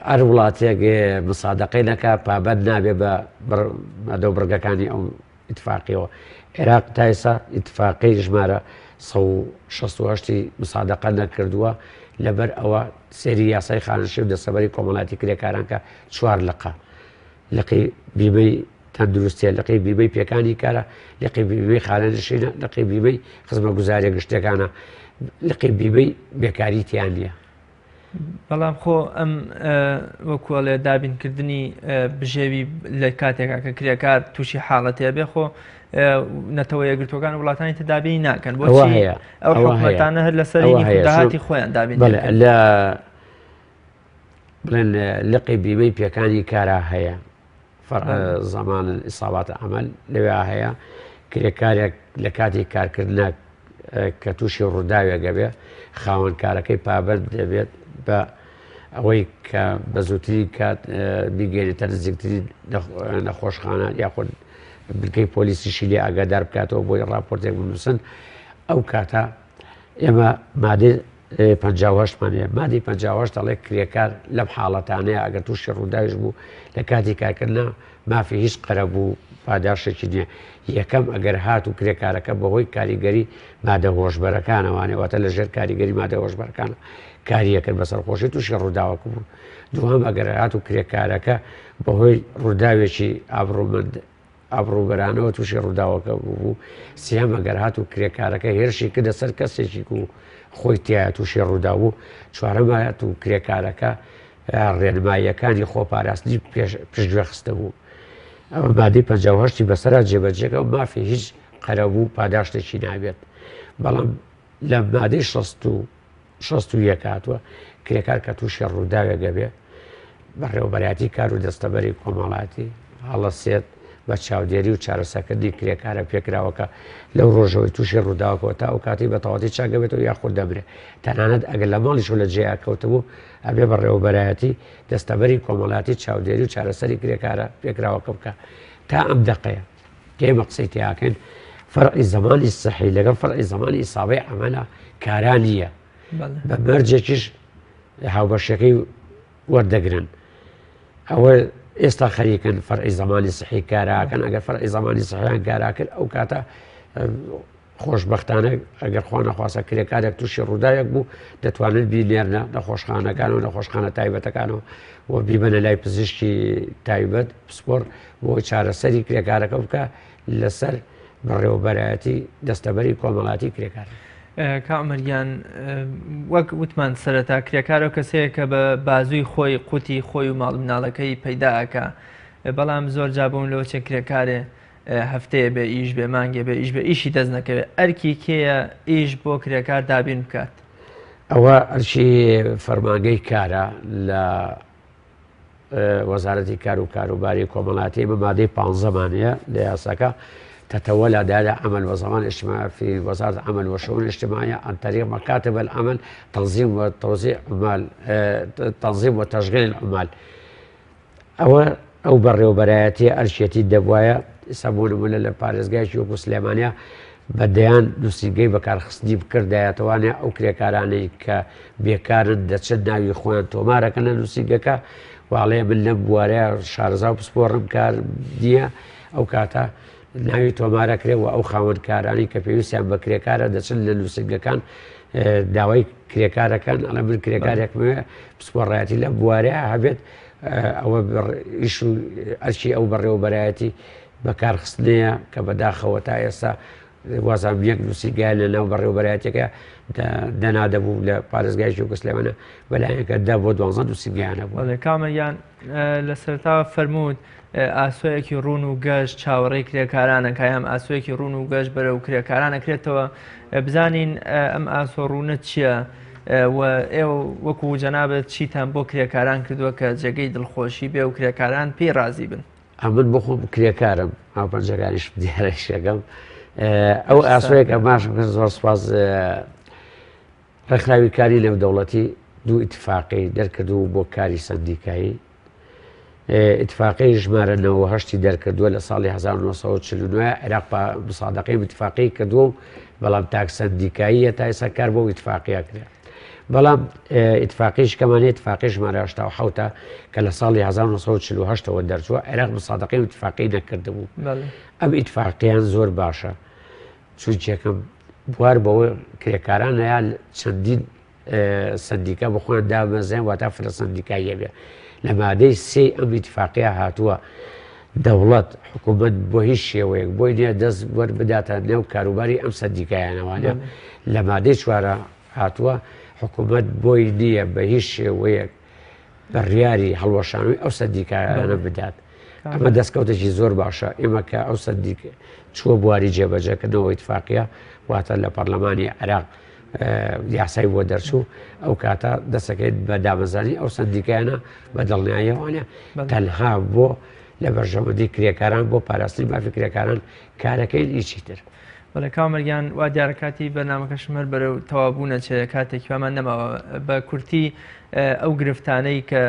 ئەر وڵاتێک مسادقەی نەکا پابەند نابێ بە مادە و بڕگەکانی ئەو ئیتفاقیەوە عێراق تا ئێستا ئیتفاقی ژمارە 168 مسادقە نەکردووە لەبەر ئەوە سێری یاسای خانەنشین و دەستەبەری کۆمەڵاتی کرێکاران کە چوار لقە لقی بیمەی تەندروستیە لقی بیمەی پێکانی کارە لقی بیمەی خانەنشینە لقی بیمەی خزمەگوزاریە گشتیەکانە لقی بیمەی بێکاری تیان نییە. بەڵام خۆ ئەم وەکوڵێ دابینکردنی بژێوی لە کاتێکا کە کرێکار تووشی حاڵەتێ بێ خۆ نەتەوە یەکگرتوەکان وڵاتانی تر دابینی ناکەن بۆ هەیە ئەو حکومەتانە هەر لەسەر داهاتی خۆیان دابین لە بڵێن لقی بیمەی پێکانی کارا هەیە ضمان الاصابات عمل لەوێ هەیە کرێکارێک لە کاتی کارکردە کە تووشی ڕووداوێک گەبێ خاوەن کارەکەی پابند دەبێت بە ئەوەی کە بە زووترین کات بیگەێنێتە نزیکترین نەخۆشخانە یاخود بنکەی پۆلیسیشی لێ ئاگادار بکاتەوە بۆی راپۆرتێک بنووسن ئەو کاتە ئێمە مادەی 58 مان هەیە مادەی 58 دەڵێ کرێکار لەم حاڵەتانەیە ئەگەر تووشی ڕووداویش بوو لە کاتی کارکردنا مافی هیچ قەرەبوو پاداشێکی نییە یەکەم ئەگەر هات و کرێکارەکە بەهۆی کاریگەری مادە هۆشبەرەکانەوانێ واتە لە ژێر کاریگەری مادە هۆشبەرەکان کاریەکرد بەسەر خۆشی تووشی ڕووداوەکە بوو دووهەم ئەگەر هات و کرێکارەکە بەهۆی ڕووداوێکی ئابڕوومەند ئابڕووبەرانەوە تووشی ڕووداوەکە بوو، سێیەم ئەگەر هاتوو کرێکارەکە هێرشی کردە سەر کەسێکی و خۆی تیایا تووشی ڕووداو بوو، چوارەم هاتوو کرێکارەکە ڕێنماییەکانی خۆپاراستنی پشتگوێ خستبوو. ئەمە مادەی 58 ی بەسەرا جێبەجێکە و مافی هیچ قەرەبوو و پاداشتێکی نابێت. بەڵام لە مادەی 61 هاتووە کرێکار کە تووشی ڕووداوێک ئەبێ بەڕێوەبەرایەتی کار و دەستەبەری کۆمەڵایەتی هەڵەسێت بە چاودێری و چارەسەرکردنی کرێکارە پێکراوەکە لەو ڕۆژەوەی تووشی ڕووداوەکەوە تا ئەو کاتەی بە تەواوەتی چاک دەبێتەوە یاخود دەمرێ. تەنانەت ئەگەر لە ماڵیشەوە لە جێیا کەوتبوو، ئەبێ بەڕێوەبەرایەتی دەستەبەری کۆمەڵایەتی چاودێری و چارەسەری کرێکارە پێکراوەکە بکا. تا ئەم دەقەیە کە ئێمە قسەی تیاکەین فەرعی زەمانی سەحی لەگەڵ فەرعی زەمانی ئیسابەی عەمەلە کارا نییە. بە مەرجێکیش هاوبەشەکەی وەردەگرن ئەوە ئێستا خەریکن فەرعی زمانی سحی کاراکەن ئەگەر فەرعی زمانی سحیان کارا کرد ئەو کاتە خۆشببختانە ئەگەر خوا نەخواستە کرێکارێک تووشی ڕووداوێک بوو دەتوانن بینێرنە نەخۆشخانەکان و نەخۆشخانە تایبەتەکانەوە و بیبەنە لای پزیشکی تایبەت پسپۆر بۆ چارەسەری کرێکارەکە بکە لەسەر بەڕێوەبەرایەتی دەستەبەری کۆمەڵاتی کرێکار. کاک عومەر گیان وەک وتمان سەرەتا کرێکار ئەو کەسەیە کە بە بازووی خۆی قوتی خۆی و ماڵ مناڵەکەی پەیدا ئەکا بەڵام زۆر جا بۆم لەوە چێ کرێکارێ هەفتەیە بێ ئیش بێ مانگێ بێ ئیش بێ ئیشی دەست نەکەوێت ئەرکی کێیە ئیش بۆ کرێکار دابین بکات؟ ئەوە ئەرکی فەرمانگەی کارە لە وەزارەتی کار و کاروباری کۆمەڵاتی ئێمە مادەی پانزەمان هەیە لە یاساکە تتولى دائرة عمل وضمان اجتماعي في وزارة عمل وشؤون الاجتماعية عن طريق مكاتب العمل تنظيم وتوزيع عمال تنظيم وتشغيل العمال ئەوە ئەو بەڕێوەبەرایەتیە ئەرکێتی دەبوایە ئێستا بۆ نمونە لە پارێزگایەکی وەکو سلێمانیا بە دەیان نووسینگەی بەکارخستنی بکردایەتەوانێ ئەو کرێکارانەی کە بێکارن دەچن ناوی خۆیان تۆمارەکەن لە نووسینگەکە واڵێ من لەم بوارەیە شارەزا و پسپۆڕم کار نییە ئەو کاتە ناوی تۆمارەکرێ و ئەو خاوەنکارانی کە پێویستیان بە کرێکارە دەچن لە نووسینگەکان داوای کرێکارەکان ئەڵێ من کرێکارێکمەوێ پسپۆڕایەتی لە بوارەیە هەبێت ئەوە ئیش و ئەرکی ئەو بەڕێوەبەرایەتی بەکارخستنەیە کە بەداخەوە تا ئێستا وازان یەک نووسیگای لە ناو بەڕێوەبەرایەتەکە دەنا دەبوو لە پارێزگای وەکو سلێمانە بەلایەنەکە دە بۆ دوانزە نووسینگەیانە بوو. بەڵێ کامە گیان لە سەرەتاوە فەرمووت ئاسۆیەکی ڕوون و گەش چاوەڕێی کرێکارانە کایام ئاسۆیەکی ڕوون و گەش بەرەو کرێکاران ئەکرێتەوە بزانین ئەم ئاسۆ ڕوونە چییە و ئێوە وەکو جەنابت چیتان بۆ کرێکاران کردووە کە جێگەی دڵخۆشی بێ و کرێکاران پێی ڕازی بن؟ ئەمن بۆ خۆم کرێکارم هاوپەنجەکانیشم دیارە ئیشەکەم ئەو ئاسۆیەک ئەماشم کرد زۆر سوپاس ڕێکخراوی کاری نێودەوڵەتی دوو ئیتفاقی دەرکردوو بۆ کاری سەندیکایی ئیتفاقی ژمارە 98 دەرکردووە لە ساڵی 1949 عێراق مسادقەی ئیتفاقی کردووە و بەڵام تاک سەندیکاییە تا ئێستا کار بۆ ئیتفاقیە کرێت. بەڵام ئیتفاقیش کەمانە ئیتفاقی ژمارە 87 کە لە ساڵی 1940ەوە دەرچووە عێراق مسادقەی ئیتفاقی نەکردبوو ئەم ئیتفاقیان زۆر باشە چونکێکم بوار بەوە کرێکاران هەیە چەندین سندیکا بۆ خۆیان دامەزرێن واتا فرە سندیکاییە بێ لە مادەی سێی ئەم ئیتفاقیە هاتووە دەوڵەت حکوومەت بۆ هیچ شێوەیەک بۆی نییە دەست وەربداتە نێو کاروباری ئەم سندیکایانەوانە لە مادەی چوارە هاتووە حکوومەت بۆی نییە بە هیچ شێوەیەک بڕیاری هەڵوەشانەوەی ئەو سەندیکایانە بدات. ئەمە دەستکەوتێکی زۆر باشە ئێمە کە ئەو سەندیک چووە بواری جێبەجێکردنەوە ئیتفاقیە واتە لە پەرلەمانی عێراق یاسای بۆ دەرچوو ئەو کاتە دەسەکەیت بە دامەزانی ئەو سەندیکایانە بە دڵنیاییەوانە تەنها بۆ لە بەرژەوەندی کرێکاران بۆ پاراستنی مافی کرێکاران کارەکەین هیچی تر. بەڵێ کامەر گیان وا دیارە کاتی بەرنامەکەشم هەر بەرەو تەواوبوون ئەچێ کاتێکی وامان نەماوە بە کورتی ئەو گرفتانەی کە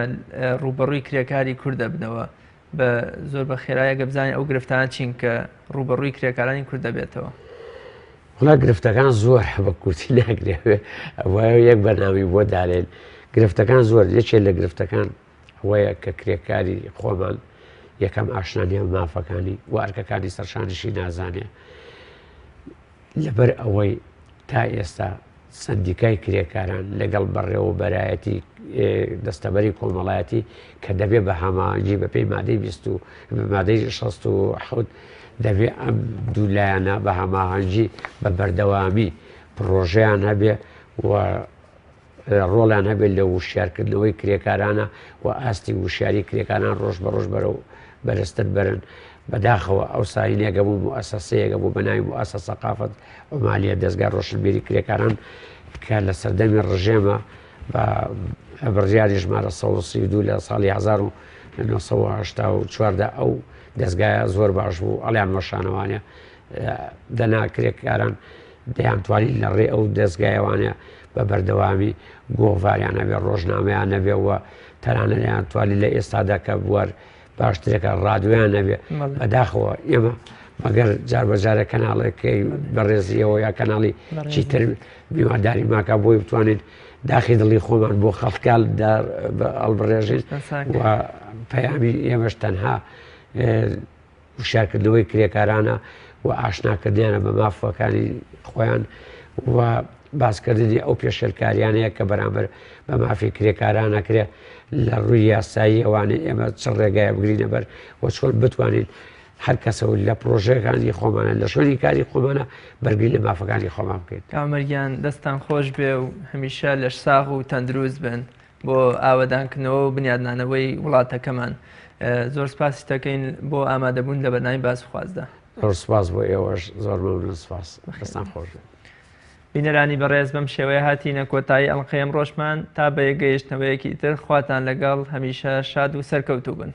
ڕووبەڕووی کرێکاری کورد دەبنەوە بە زۆر بە خێرایە گە بزانین ئەو گرفتانە چین کە ڕووبەڕووی کرێکارانی کورد دەبێتەوە. وڵا گرفتەکان زۆر بە کورتی ناکرێ وایە یەک بەرنامەی بۆ دارێن گرفتەکان زۆر یەکێ لە گرفتەکان ئەوەیە کە کرێکاری خۆمان یەکەم ئاشنا نیە مافەکانی و ئەرکەکانی سەرشانیشی نازانێ لەبەر ئەوەی تا ئێستا سندیکای کرێکاران لەگەڵ بەڕێوەبەرایەتی دەستەبەری کۆمەڵایەتی کە دەبێ بە هەماهەنگی بەپێی مادەی 20 و مادەی 67 دەبێ ئەم دوو لایەنە بە هەماهەنگی بە بەردەوامی پڕۆژەیان هەبێ و ڕۆڵیان هەبێت لە وشیارکردنەوەی کرێکارانە و ئاستی وشیاری کرێکاران ڕۆژ بە ڕۆژ بەرەو بەرزتر بەرن. بەداخەوە ئەو ساینێکە بوو موئەسەسەیەکە بوو بە ناوی موئەسە سەقافەت عومالیە دەزگای ڕۆشنبیری کرێکاران کە لە سەردەمی ڕژێمە بە بڕیاری ژمارە 132 لە ساڵی 1970 لە 1984 دا ئەو دەزگایە زۆر باش بوو ئەڵیان وەشانەوانە دەنا کرێکاران دەیانتوانی لە ڕێ ئەو دەزگایەوانە بە بەردەوامی گۆڤاریان هەبێ ڕۆژنامەیان نەبێ و تەنانەت دەیانتوانی لە ئێستادا کە بوار باشترەکە ڕادویان نەبێ بەداخەوە ئێمە مەگەر جار بەجارە کەناڵێکەی بەڕێزیەوە یا کەناڵی چیتر میوانداری ماکە بۆی بتوانین داخی دڵی خۆمان بۆ خەڵکال ئەڵبڕێژین و پەیامی ئێمەش تەنها وشیارکردنەوەی کرێکارانە و ئاشناکردنیانە بە مافەکانی خۆیان و باسکردنی ئەو پێشێلکاریانەیە کە بەرامبەر بە مافی کرێکاران ئەکرێ لە ڕووی یاسایی ئەوانەی ئێمە چ ڕێگایە بگرینە بەر و چۆن بتوانین هەر کەسە و لە پرۆژەکانی خۆمانە لە شوێنی کاری خۆمانە بەرگری لە مافەکانی خۆمان بکەین. کامەر گیان دەستتان خۆش بێ و هەمیشە لەشساغ و تەندروست بن بۆ ئاوەدانکردنەوە و بنیادنانەوەی وڵاتەکەمان. زۆر سپاسی دەکەین بۆ ئامادەبوون لە بەرنامەی باس و خوازدا. زۆر سپاس بۆ ئێوەش زۆر مەمنون سپاس دەستان خۆش بێت. بینەرانی بەڕێز بەم شێوەیە هاتینە کۆتایی ئەڵقەی ئەمڕۆشمان تا بە یەکگەیشتنەوەیەکی تر خواتان لەگەڵ هەمیشە شاد و سەرکەوتوو بن.